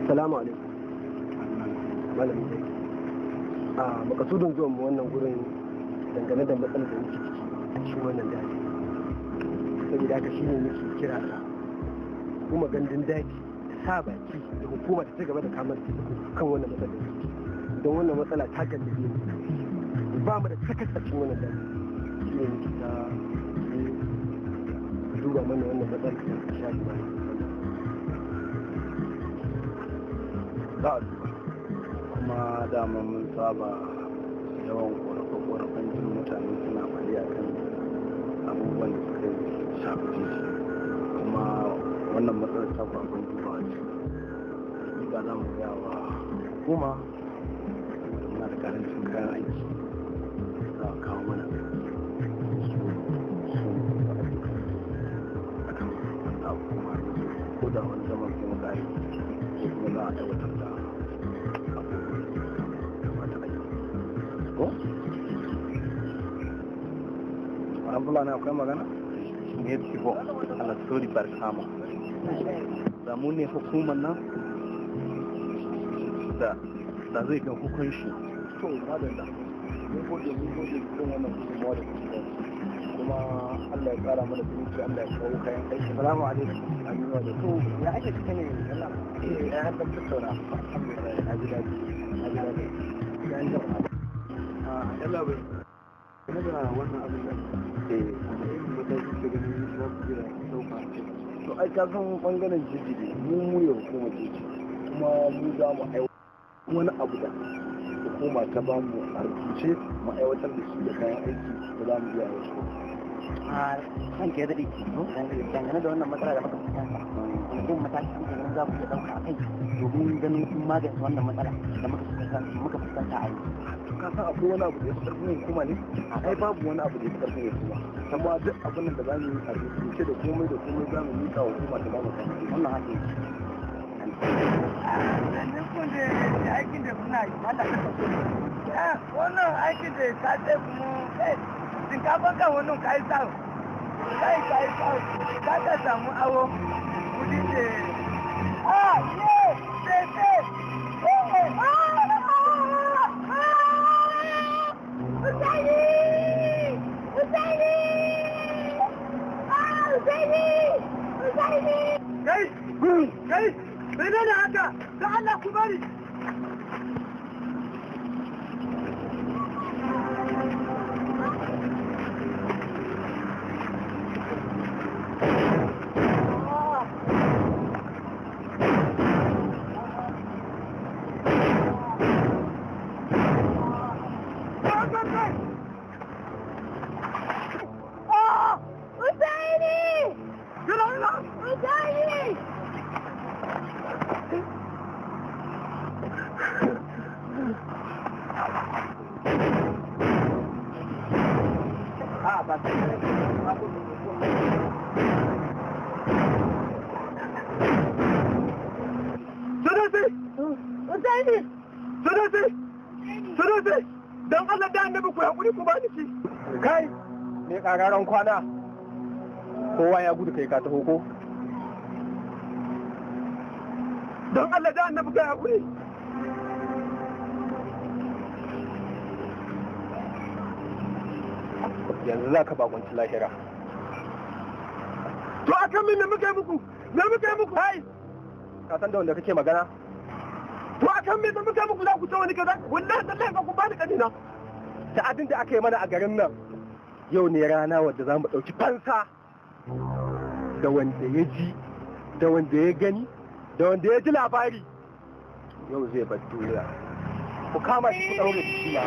Salamu alaikum. Malami dai. A makasudin zuwan mu wannan gurin dangane da matsalar da muke ciki a cikin wannan daji. Saboda haka shine muke kira da kuma gandun daji ta sa baki da hukuma ta ci gaba da kamar kan wannan matsalar da muke ciki. Don wannan matsala ta gallabe mu. Ba mu da takas a cikin wannan daji. Shine muke ta duba mana wannan matsalar da ta shafi mana. Za a duba. Kuma dama mun saba yawan ƙorafe-ƙorafen jin mutane suna faɗi a kan abubuwan da suka shafi jeji, kuma wannan matsalar ta abin dubawa ce. Hakika za mu gaya wa hukuma saboda muna da karancin kayan aiki, za a kawo mana su su akan wannan abu, kuma ko da wani zaman sai muka yi ko kuma za a aiwatar da abubuwan da kamata a yi. Ko? Wannan Fulani akwai magana? Ne bo Allah sori barkama da mu ne hukumar nan da da zai ga hukunci. To madalla, mun gode, mun gode kan wannan gudunmawa da kuke ba, kuma Allah ya kara mana zumunci, Allah ya kawo kayan aiki. Salamu alaikum. Aminu wa To ya ake cike ne Allah? Eh, ai har dan tattauna, alhamdulillah, na ji daɗi, na ji daɗi. Ya an gaba. A yalla bai game da wannan abin da wani irin mataki ke ganin za ku iya ɗauka a kai? To ai ka san bangaren jeji ne, mu mu ne hukumar jeji, kuma mu za mu aiwatar wani abu da hukuma ta ba mu a rubuce mu aiwatar da shi da kayan aiki da za mu iya aiwatar. A kan ke daɗe dangane da wannan matsala da muka fuskanta, wani irin mataki kuke ganin za ku iya ɗauka a kai domin ganin kun magance wannan matsala da muka fuskanta a yanzu? To ka san akwai wani abu da ya fi ƙarfin hukuma ne? Ai babu wani abu da ya fi ƙarfin hukuma, kuma duk abin da za mu yi a rubuce da komai da komai za mu miƙa wa hukuma ta ba mu kayan aiki. Wannan haka yake. Sannan kun da aikin da kuna yi, Allah ka sauke. Wannan aikin da ka ce kuma shinkafa kan wannan ka yi samu. Kai ka yi samu, ka ta samu awo kudi da ah ye se se eh Usaini! Usaini! Ah, Usaini! Usaini! Kai kai, menene haka? Da Allah ku bari. Usaini! Usaini! Sanusi! Usaini! Sanusi! Sanusi! Don Allah da annabi ku haƙuri ku bani shi. Kai, me ƙararren kwana? Kowa ya gudu kai ka taho ko? Don Allah da annabi kai haƙuri. Yanzu za ka bakunci lahira. To akan me muka yi muku? Me muka yi muku? Kai! Ka san da wanda kake magana? To akan me muka yi muku za ku ce wani kaza? Wallahi tallahi ba ku bani kanina. Ta'adin da aka yi mana a garin nan yau ne rana wadda za mu ɗauki fansa da wanda ya ji, da wanda ya gani, da wanda ya ji labari yau zai bar duniya. Ku kama shi ku ɗaure shi na.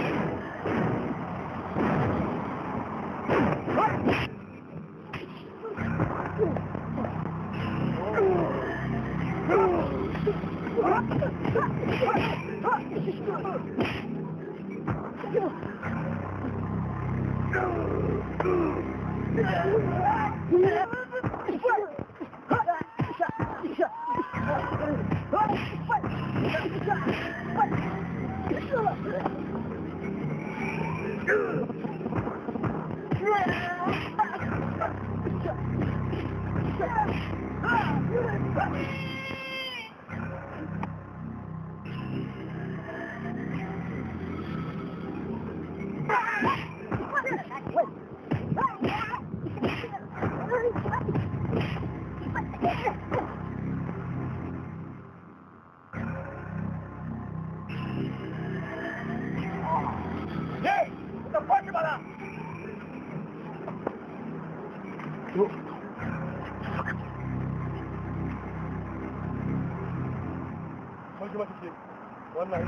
Wannan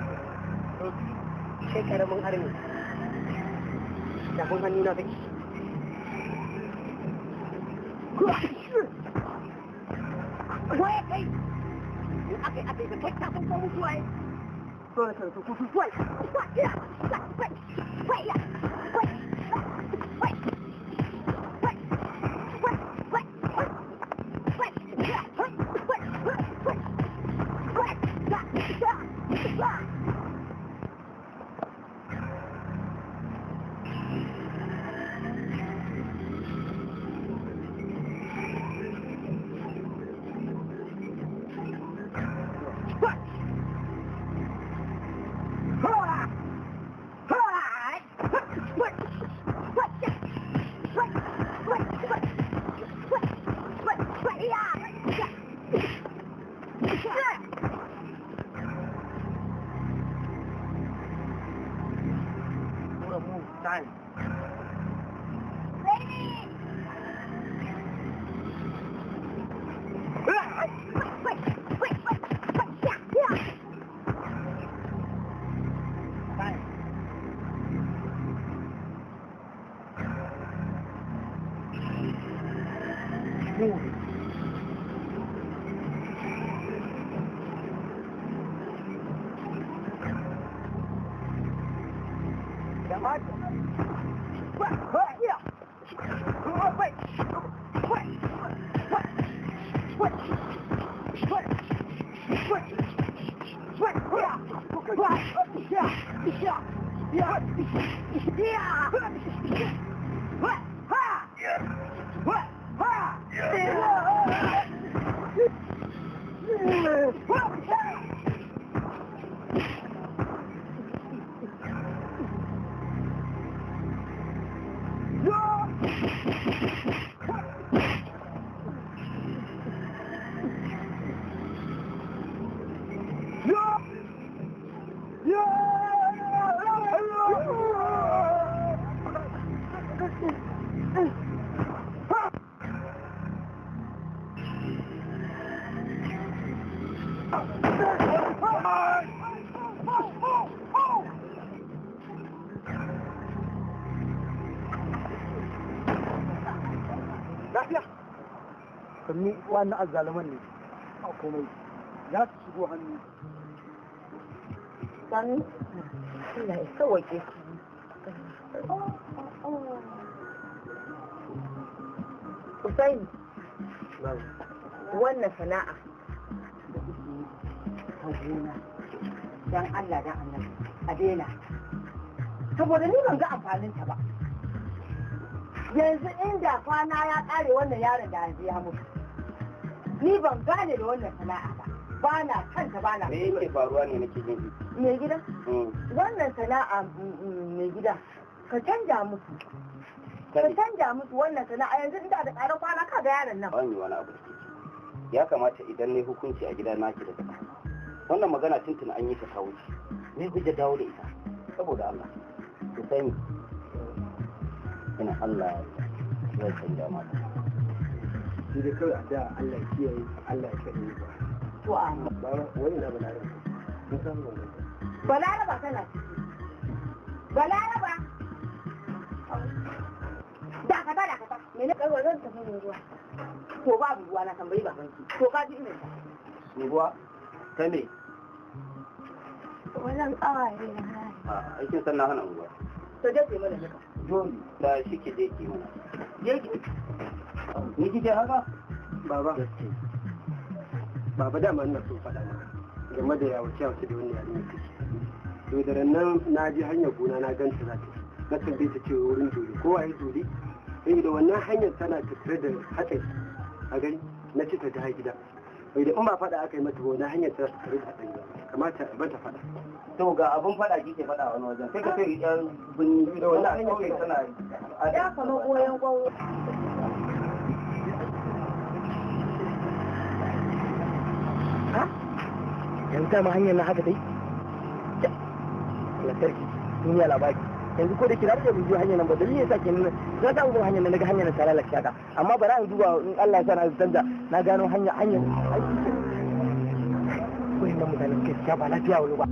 Kai karamin arni. Tafin hannu na kake. Waye kai? In aka yi aka yi kai ka san ko mutuwa yi. Dole ka ku ku wai. Lafiya. Sannu wannan azzaluman ne. A komai. Za su shigo hannu. Sannu. Allah ya sauwaƙe. Usaini, wannan sana'a da kuke yi ta gona, don Allah don annabi a daina. Saboda ni ban ga amfaninta ba. Yanzu inda kwana ya ƙare wannan yaron da yanzu ya mutu. Ni ban gane da wannan sana'a ba. Ba na kanta ba na. Me yake faruwa ne nake jin Mai gida? Wannan sana'a mai gida, ka canja musu. Ka canja musu wannan sana'a yanzu inda da ƙarar kwana ka ga yaron nan. Ban yi wani abu da kike. Ya kamata idan ne hukunci a gida naki da gaba. Wannan magana tuntun an yi ta ta wuce. Me hujja dawo da ita? Saboda Allah. Ku sani. Ina Allah zai canja mata. Shi dai kawai a da Allah ya kiyaye, Allah ya kiyaye ba. To amma. Baba, wani na balarabe. Mun samu wannan. Balaraba tana ciki. Balaraba. Dakata dakata. Mene kai zan tafi ruwa. To babu ruwa na tambayi babanki. To ka ji irin ta. Ruwa ta me? Wannan ƙawaye na. A aikin san na hana ruwa. To je ki mana nika. Joli ta shi ke je ki mana. Je ki. Ni kike haka? Baba. Baba dama ina so faɗa maka game da yawace yawace da wannan yarinya take. To da nan na je hanyar gona na ganta za ta na tambaye ta cewa wurin dole ko waye dole sai da wannan hanyar tana tattare da hatsari a gani na ce ta dawo gida. Sai da in ba faɗa aka yi mata ba wannan hanyar tana tattare da hatsari ba kamata a bata faɗa. To ga abun faɗa kike faɗa wani wajen sai ka ce yan binni Da wannan hanyar tana Ya kama goyon gwawo. Yanzu dama hanyar na haka dai lantarki duniya labari yanzu ko da kira da bidiyo hanyar nan ba dalilin yasa kenan na ta ubar hanyar nan naga hanyar nan ta lalace haka amma bara in duba in Allah ya sa na canza na gano hanya hanyar aiki wayannan mutanen gaskiya ba lafiya wani ba.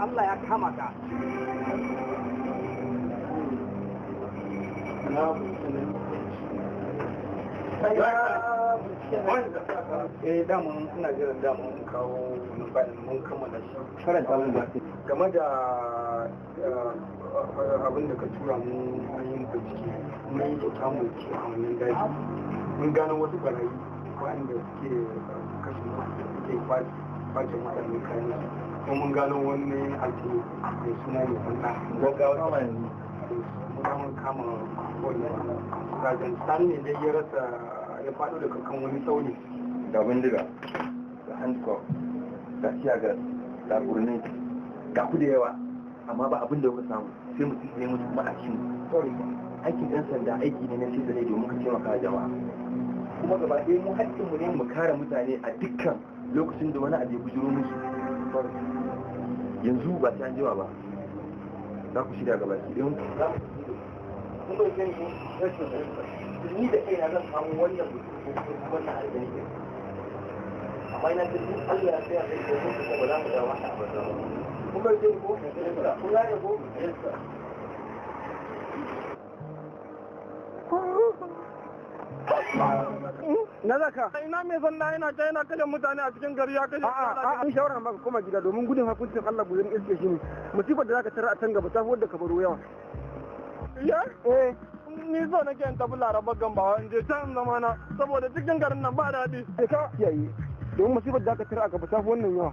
Allah ya kama ka. Eh daman ina jiran daman in kawo wani bayan mun kammala shi. Karanta mun ba. Game da abin da ka tura mu an yi bincike, mun yi kyakkyawan bincike a wannan daji. Mun gano wasu barayi waɗanda suke kashe mutane, suke kwace mutane kayan su. Kuma mun gano wani altini mai suna ne sanda. Gaggawa kama yanzu. Mun kama wannan rajan sani ne dai ya rasa ya faɗo daga kan wani tsauni. Ga bindiga, ga handcuff, ga tiyagar, ga gurnet, ga ku da yawa, amma ba abin da kuka samu sai mutum ne mutu kuma a cikin. Aikin ɗan sanda aiki ne na sai da domin ka taimaka wa jama'a. Kuma gaba ɗaya mu haƙƙinmu ne mu kare mutane a dukkan lokacin da wani abu ya bujuro musu. Yanzu ba sai an jima ba, za ku shirya gaba ki ɗin. Kun bai sani ko rashin ni da kaina zan samu wannan mutum ko wannan aljani ɗin. Amma ina ta duk Allah ya tsaya sai ko kuma ba za mu dawo haka ba. Kun bai sani ko? Kun gane ko? Na zaka. Ina mai sanda yana ta yana kashe mutane a cikin gari ya kashe. A'a, an shawara maka koma gida domin gudun hukuncin Allah gudun iske shi ne. Musibar da zaka tarar a can gaba ta fi wadda ka baro yawa. Ya? Eh. Ni so nake in tafi Laraba Gambawa in je can zamana saboda cikin garin nan ba daɗi. Sai ka kiyaye domin musibar da zaka tarar a gaba ta fi wannan yawa.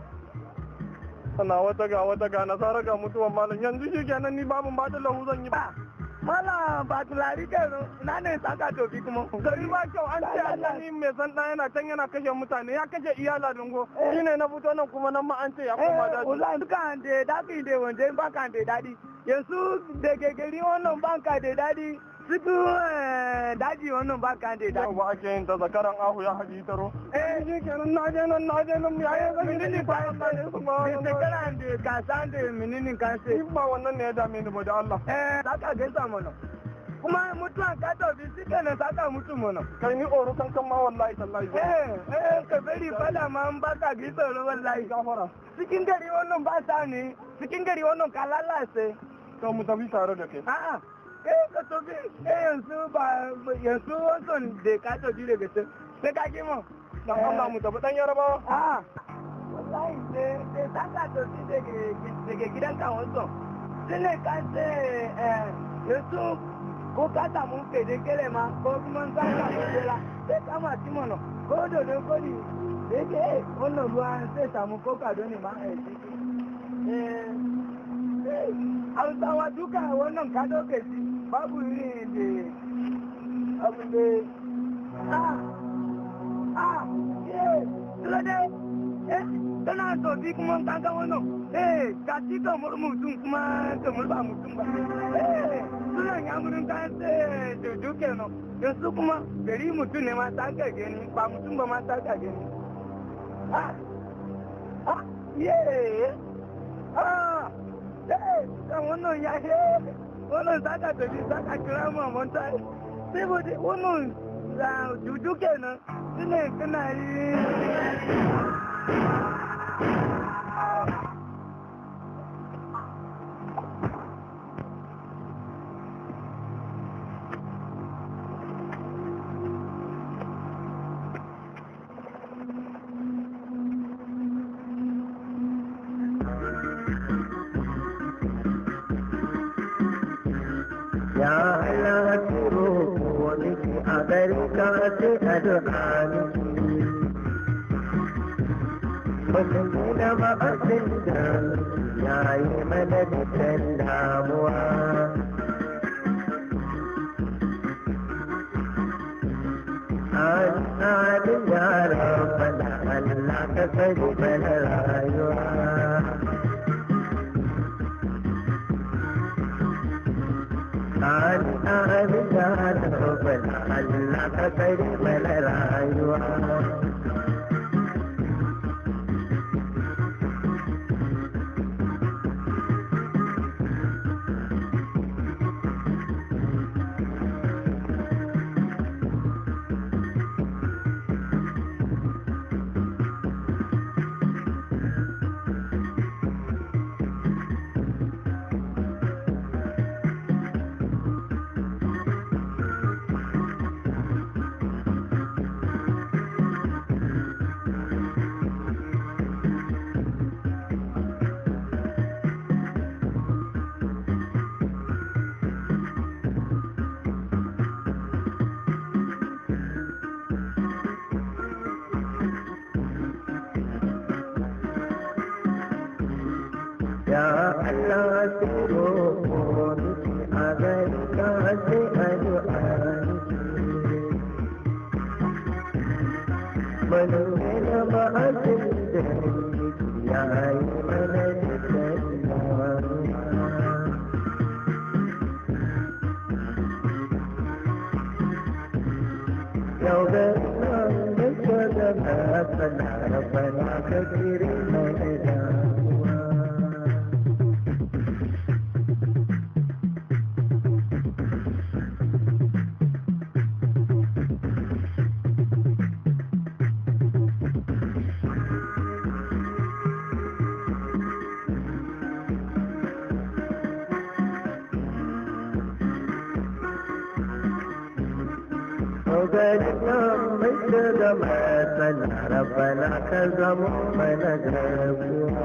Ana wata ga wata ga nasara ga mutuwan malam yanzu shi kenan ni babun ba da lahu zan yi ba. Mala ba tulari kenan na ne saka tofi kuma. Gari ba kyau an ce Allah mai sanda yana can yana kashe mutane ya kashe iyala dungo. Shine na fito nan kuma nan ma an ce ya koma daji. Wallahi duka da daki da wanda ba kan da dadi. Yanzu da gari wannan banka da dadi. Cikin daji wannan ba kan da dadi. Ba ake yin ta zakaran ahu ya haji taro. Eh shi kenan na je nan na je nan ya yi zan Menene ba shekaran da ka san da menene ka ce. Ba wannan ne ya dame ni ba da Allah. Eh saka gaisa mana. Kuma mutuwan ka tafi shi kenan saka mutu mana. Kai ni oro kan kan ma wallahi tallahi. Eh eh ka bari fada ma an baka gi tsoro wallahi. Gafara. Cikin gari wannan ba sa ne cikin gari wannan ka lalace. To mu tafi tare da kai. A'a. Eh ka tafi eh yanzu ba yanzu wancan da ka tafi daga can sai ka kimo. Dan Allah mu tafi dan Yarabawa. A'a. Wallahi da saka tafi daga gidan ka wancan. Shine ka ce yanzu ko ka samu kele ma ko kuma za ka samu sai kama ci mana ko dodo ko ni da yake wannan ruwa sai samu ko kado ne ma a ciki. Eh Hausawa duka wannan kado ke ci babu irin da abin da ah eh dole eh tana tofi kuma kanka wannan eh ka ci kamar mutum kuma kamar ba mutum ba eh suna yamurin kan sai dodo kenan yanzu kuma gari mutum ne ma ta ka gani ba mutum ba ma ta ka gani ah ah ye ah eh kan wannan ya he wannan za ka tafi za ka kira maman ta saboda wannan juju kenan shine kana yi. Ya Allah turo miki a gari ka sai addu'a miki. Mutum da ma'azin da ya yi mana dukkan damuwa. An amin ya rabbana Allah ka sani mana rayuwa. An amin ya rabbana Allah ka sani mana rayuwa. Ya Allah turo miki a gari ka sai addu'a miki. Manuna ma'azin da ya yi mana dukkan damuwa. Yau ga nan muke da matsala rabbana ka kiri mana damuwa. Rabbana ka zamo mana garkuwa.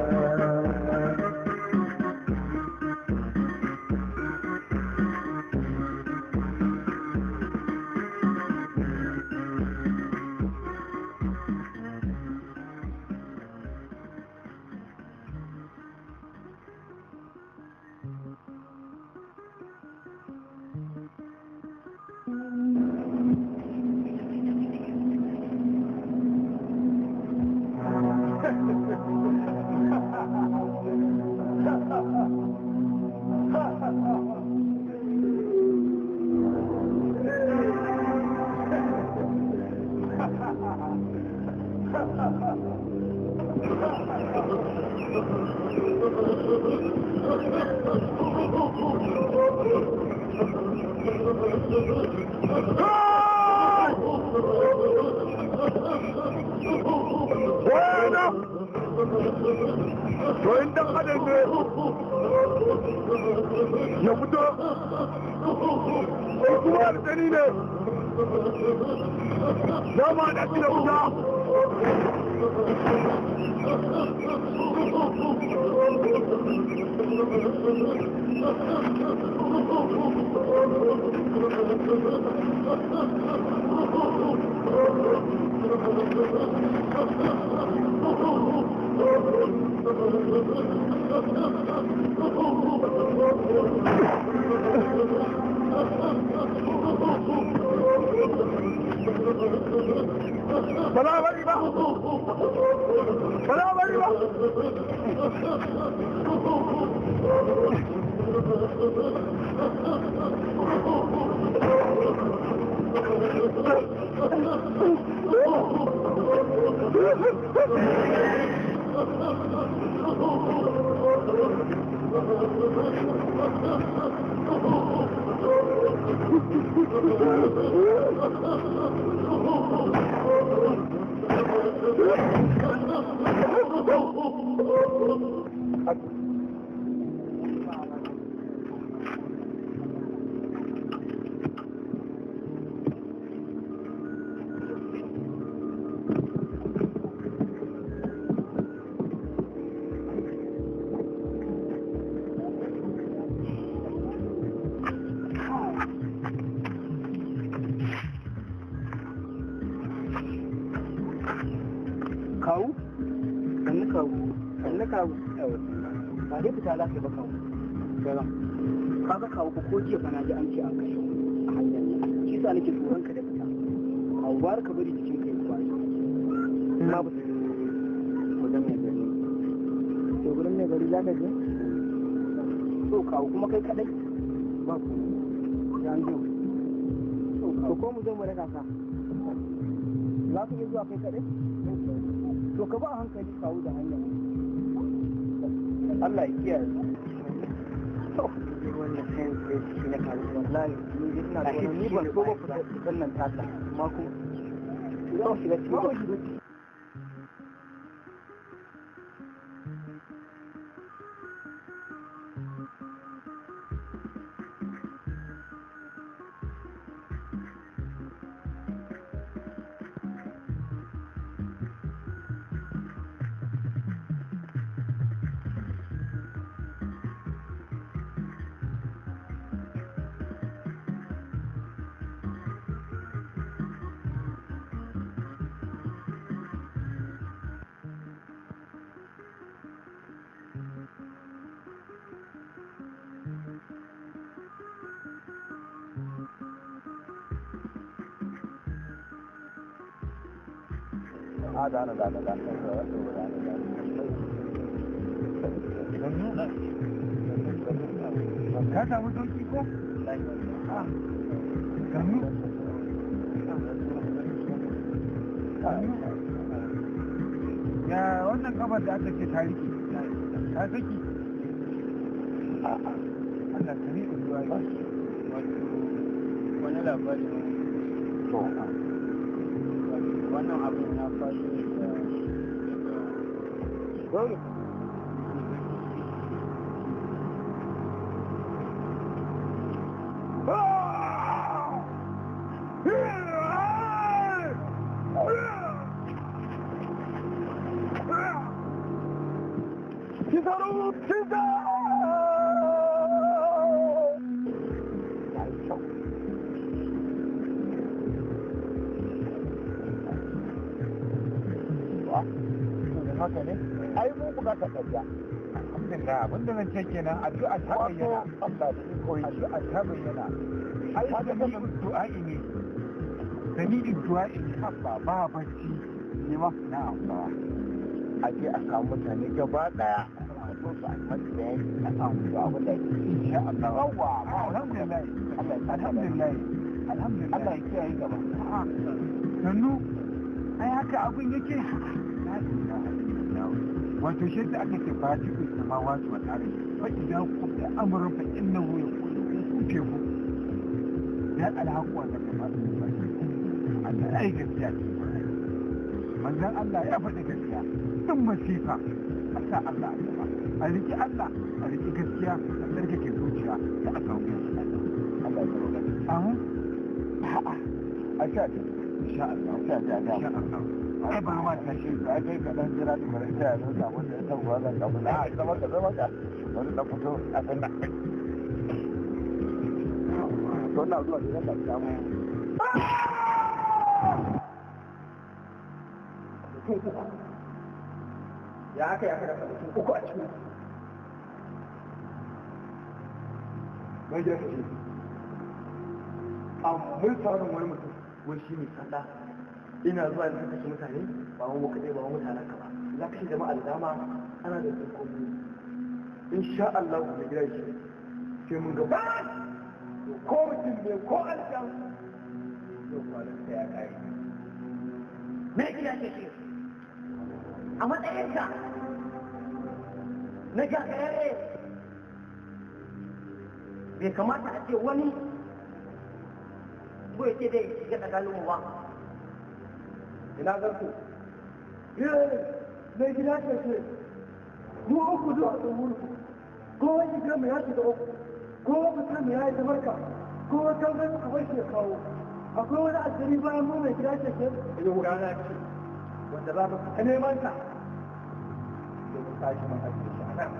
Wani! To in dan adam ne ya fito, ko kuma aljani ne, za mu haɗa shi da wuta. Ba za a bari ba! Ba za a bari ba! Kawu? Sannu kawu. Sannu kawu. Ba dai fita za ka yi ba kawu. Ka ga kawu ko ko jiya fa na ji an ce an kashe wani a hanyar nan. Shi sa nake tsoron ka da fita. Kawu bar ka bari jikin ka ya kwari. Ma ba Wajen mai gari. To gurin mai gari za ka je? To kawu kuma kai kadai? Ba ku. Ya an zo. To ko mu zo mu raka ka? Za ka iya zuwa kai kadai? To ka ba a hankali kawu da hanyar. Allah ya kiyaye. To Wannan sayan sai ciki na karu. Wallahi ni dai ina tsoron ni ban so ba fitan nan tata amma kuma za mu shiga ciki. A da da da da. Ka samu sauki ko? Sannu. Sannu. Ya wannan kafar da aka ce ta rike, ta saki? A'a, Allah ta riƙe ruwa ya. Wato wani labari ne. To. Wato wannan abin ya faru ne da Gori. Haka ne? Ai mu bukata ta biya. Alhamdulillah, abinda zan ce kenan addu'a ta bayyana. Allah da iko yi. Addu'a ta bayyana. Ai sami'u du'a'i ne. Sami'u du'a'i ne. Habba ba bacci. Ni ma Na'am ba. A je a samu mutane gaba daya. A so su a yi masu bayani a samu su abin da ake. Insha Allah. Yawwa, ba Alhamdulillah. Allah ya saka da Alhamdulillah. Alhamdulillah. Allah ya kiyaye gaba. A'a. Sannu. Ai haka abin yake. La ilaha illallah. Wato shi da aka ce fatihu samawati wal ardi fa idan qulta amrun fa innahu yaqulu kun fayakun. Ya alhaƙuwa da kamar Allah ya yi gaskiya manzon Allah ya faɗi gaskiya duk masifa a sa Allah a gaba a riƙi Allah a riƙi gaskiya a tsarkake zuciya da a samu gaskiya Allah ya tsaro gaskiya amin a'a a sha ta insha Allah sha ta insha Allah ai ba ma ta shi ai kai ka dan jira da bare ta yanzu samu da ta ruwa zan ka bula a zama ka zama ka wani dan fito a san da to ina zuwa da zan samu ya aka ya rasa mutum uku a cikin mai gida ka ce a mun samun wani mutum wani shi mai sanda ina zuwa da kashe mutane ba mu kaɗai ba mutanen ka ba za kashe jama'a da dama ana da komi insha Allah mai gida shi sai mun gaba ko mutum ne ko aljan yau kwanan ta ya kare mai gida ke ce a matsayinka na gagararre bai kamata a ce wani ko ya ce dai shiga tsakaninmu ba ina zarto mai gida ke ce mu uku zuwa tsohon ko wani gida mu ya shiga uku ko mutum mu ya yi tabarka ko wata zai muka bar shi ya kawo akwai wani aljani bayan mu mai gida ke ce yau rana ce wanda za mu fita neman ta domin tashi mun ajiye shi a nan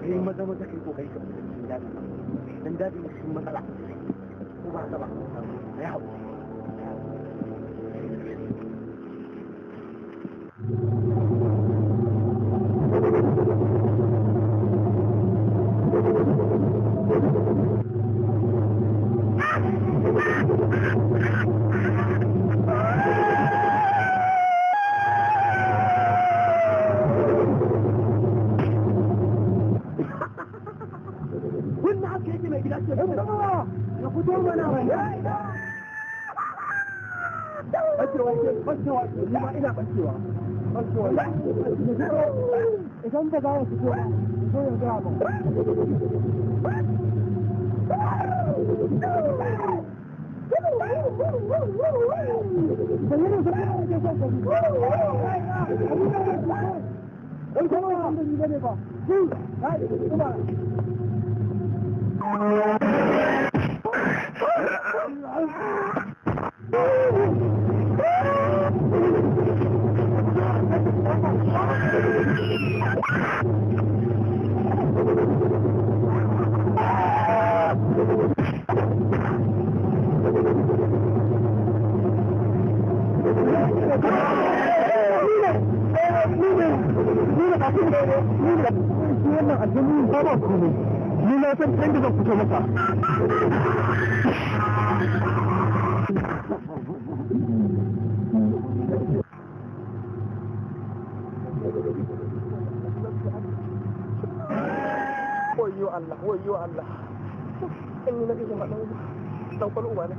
Kai maza maza kai kokari ka fita cikin dajin dan dajin na cikin matsala ko ba haka ba ya haƙuri. Idan ba za ya fito ba, zo ya gaya ba. Ni na san inda zan fito maka. Wayyo Allah, wayyo Allah. In na kashe ma dan kwalo uba na.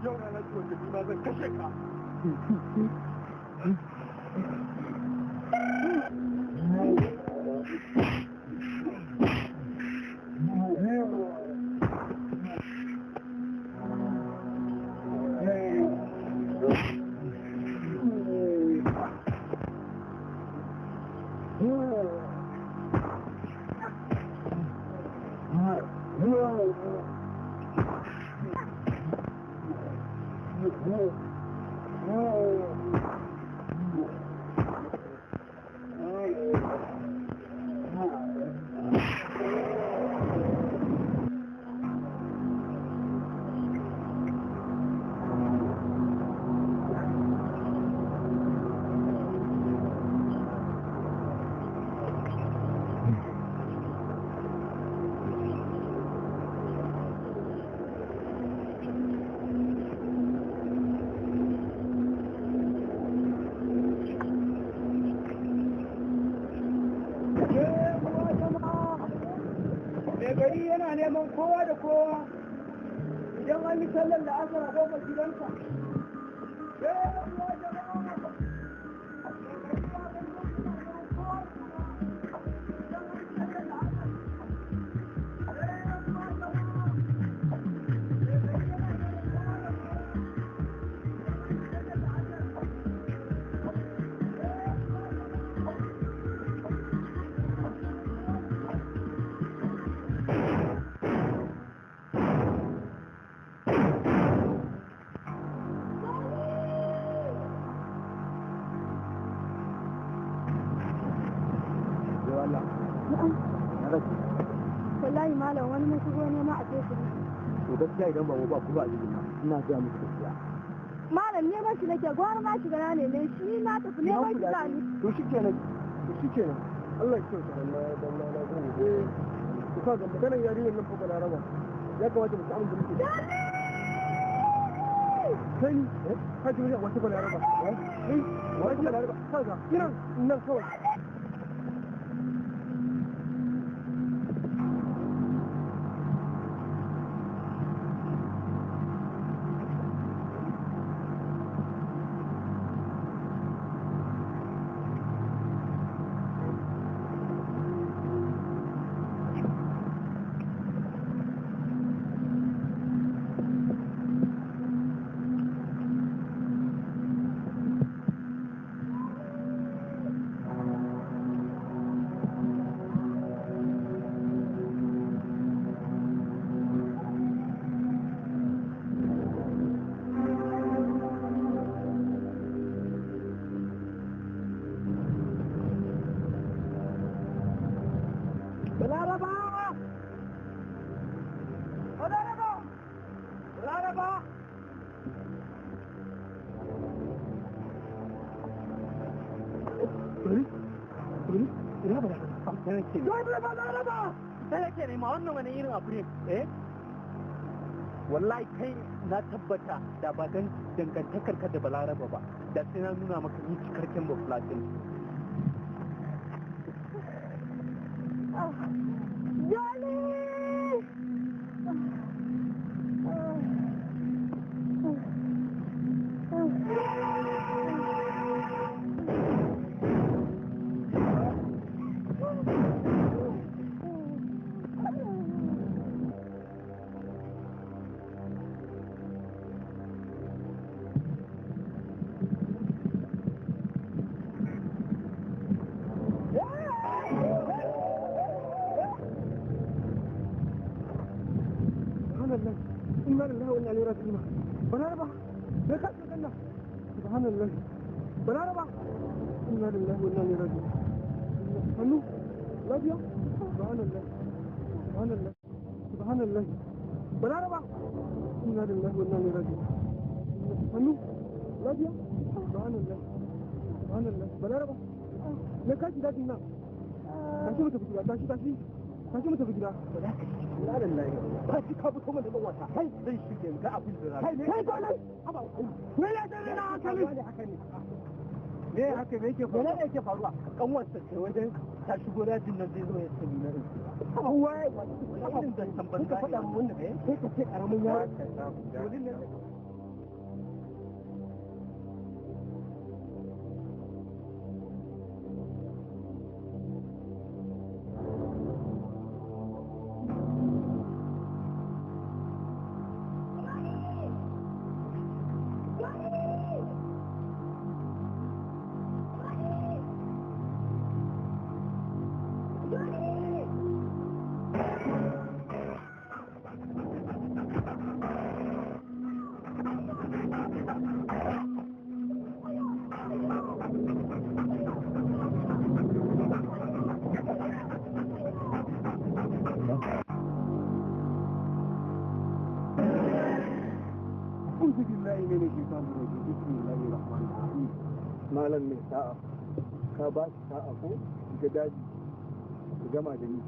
Yau na ci wanda ni ma zan kashe ka. Gari yana neman kowa da kowa idan an yi sallar da asar a kofar gidansa. Wallahi malam wani na shigo nema a teburi. To gaskiya idan ba mu ba ku ba a jikin nan ina gaya muku gaskiya. Malam neman shi nake gwara na shiga na neme shi ni na tafi neman shi za ni. To shikenan, to shikenan. Allah ya kyauta. Allah dan na na gode. Ku ka ga maganar yarinyar nan fa Balaraba. Ya kamata mu samu da muke. Kai ni, ka ji wani wata Balaraba. Kai, wata Balaraba. Kaga, kiran nan kawai. Balaraba! Balaraba! Balaraba! Bari, bari, ina Balaraba. Dole Balaraba! Sai yake nema wannan wani irin abu ne, eh? Wallahi kai na tabbata da ba dan dangantakar ka da Balaraba ba, da sai na nuna maka ni cikakken Bafulatin. Jolly! Subhanallah. Inna lillahi wa inna ilaihi raji'un. Balaraba, me ka ce danna? Subhanallah. Balaraba. Inna lillahi wa inna ilaihi raji'un. Hannu, Lafiya? Subhanallah. Subhanallah. Subhanallah. Balaraba. Inna lillahi wa inna ilaihi raji'un. Hannu. Lafiya? Subhanallah. Subhanallah. Balaraba. Me kashi dajin nan? Tashi mu tafi gida, tashi tashi. Tashi mu tafi gida. La lillahi. Ba shi ka fito mana da wata. Kai zai shige ga abin da Kai kai kai. Aba. Me ya dare na hankali? Me haka me yake faruwa? Me yake faruwa? Kanwarsa ce wajen ta shigo dajin nan zai zo ya sani na rinsu. Waye wannan zancen banza Ka faɗa mun wannan sai ka ce karamin yaro. أعوذ بالله من الشيطان الرجيم بسم الله الرحمن الرحيم malam mai sa'a ka ba shi sa'a ko ga daji ka gama da ni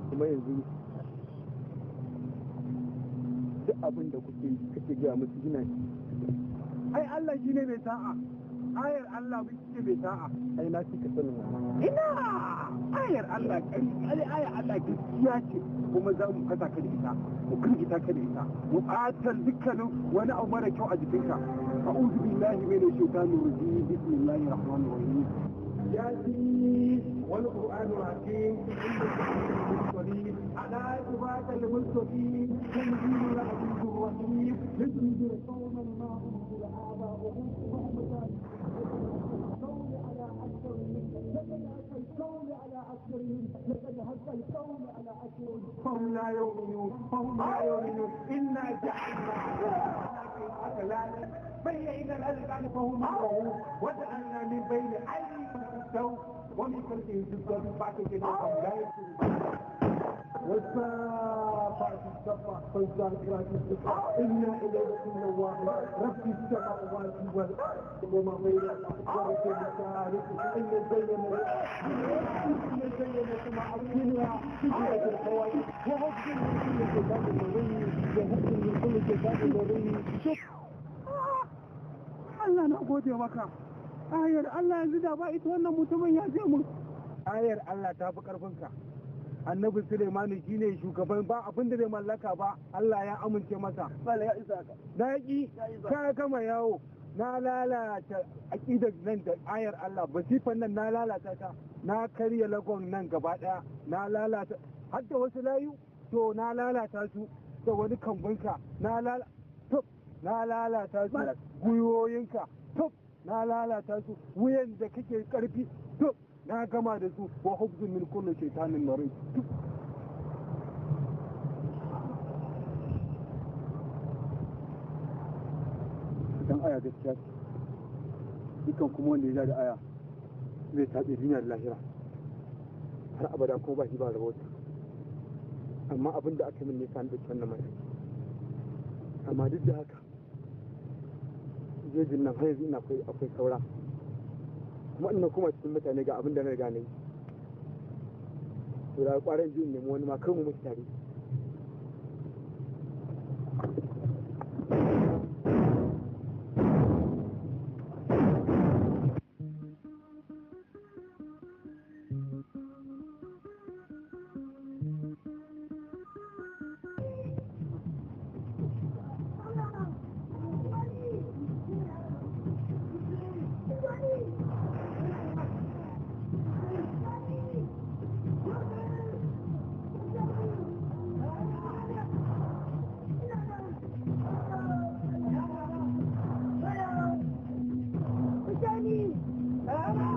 kuma yanzu duk abin da kuke yi kake gaya musu gina shi. Ai Allah shine mai sa'a, ayar Allah ce mai sa'a. Ai na ci ka sanin wannan. Ina ayar Allah ƙari, ai ayar Allah gaskiya ce, kuma za mu fasa ka da ita, mu firgita ka da ita, mu ɓata dukkanin wani abu mara kyau a jikinka. A'udhu billahi minash shaitanir rajim. Bismillahir rahmanir rahim. Yasin wal qur'anul hakim على عباد المستقيم تنزيل العزيز الرحيم لتنذر قوما ما انزل آباؤهم وهم القول على أكثرهم لقد هز القول على أكثرهم لقد هز القول على أكثرهم فهم لا يؤمنون فهم لا يؤمنون إنا جعلنا أغلالا بين إلى الأذقان فهم مقرؤون وجعلنا من بين أيديهم السوء ومن خلفهم سدا فاعتقدوا فهم لا يبصرون والسابعة السبع فالذاكرات الذكرى إنا إليكم لواحد رب السماوات والأرض وما بينهما ورب الثالث إن زين إن زين سماء الدنيا بزينة الحوائج وهب من كل شيطان مريد وهب من كل شيطان مريد. Allah na gode maka. Ayar Allah yanzu da ba ita wannan mutumin ya je mun. Ayar Allah ta fi karfinka. Annabi Suleimanu shine shugaban ba abin da bai mallaka ba, Allah ya amince masa. Mala ya isa ka. Na ki ka gama yawo, na lalata aqidar nan da ayar Allah, basifan nan na lalata ta, na karya lagon nan gaba daya, na lalata har da wasu layu, to na lalata su da wani kambunka, na lalata na lalata su gwiwoyinka, to na lalata su wuyan da kake karfi, to na gama da su wa hubzun min kulli shaytanin marid. Idan aya gaskiya ce, dukkan kuma wanda ya ja da aya zai taɓe duniya da lahira har abada, ko ba shi ba rabauta. Amma abin da aka min nisa na ɗauki wannan mataki, amma duk da haka jejin nan har yanzu ina akwai saura, kuma ina kuma cikin mutane ga abin da na riga na yi. To da ƙwarin ji in nemi wani ma kar mu mutu tare. Ah!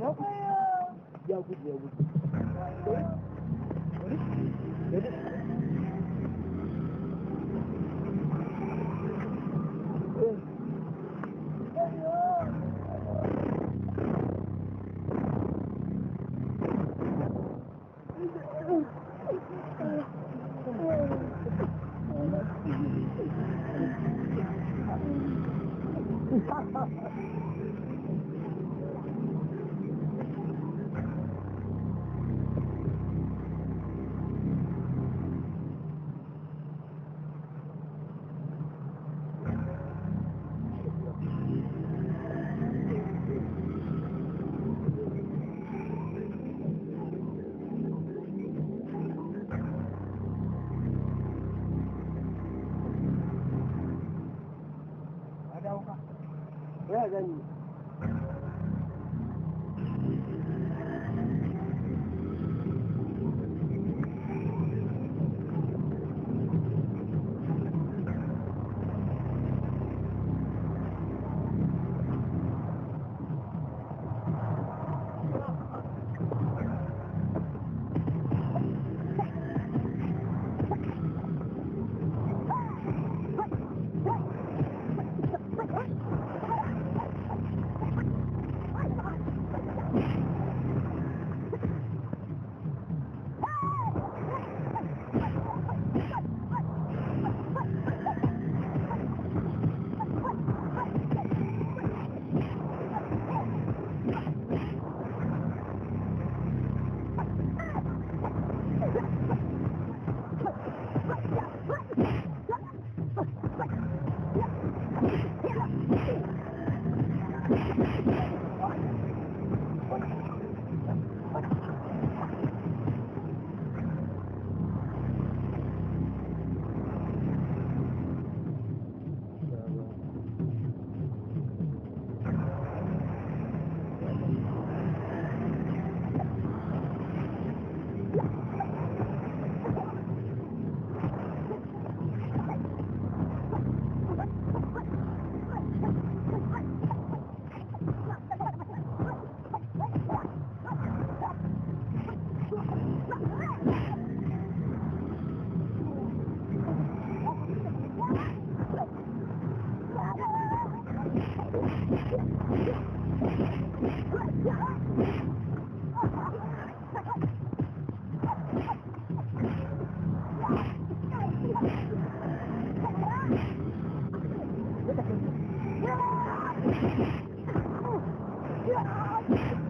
Ya gudu, ya gudu. Ya gani. Yeah!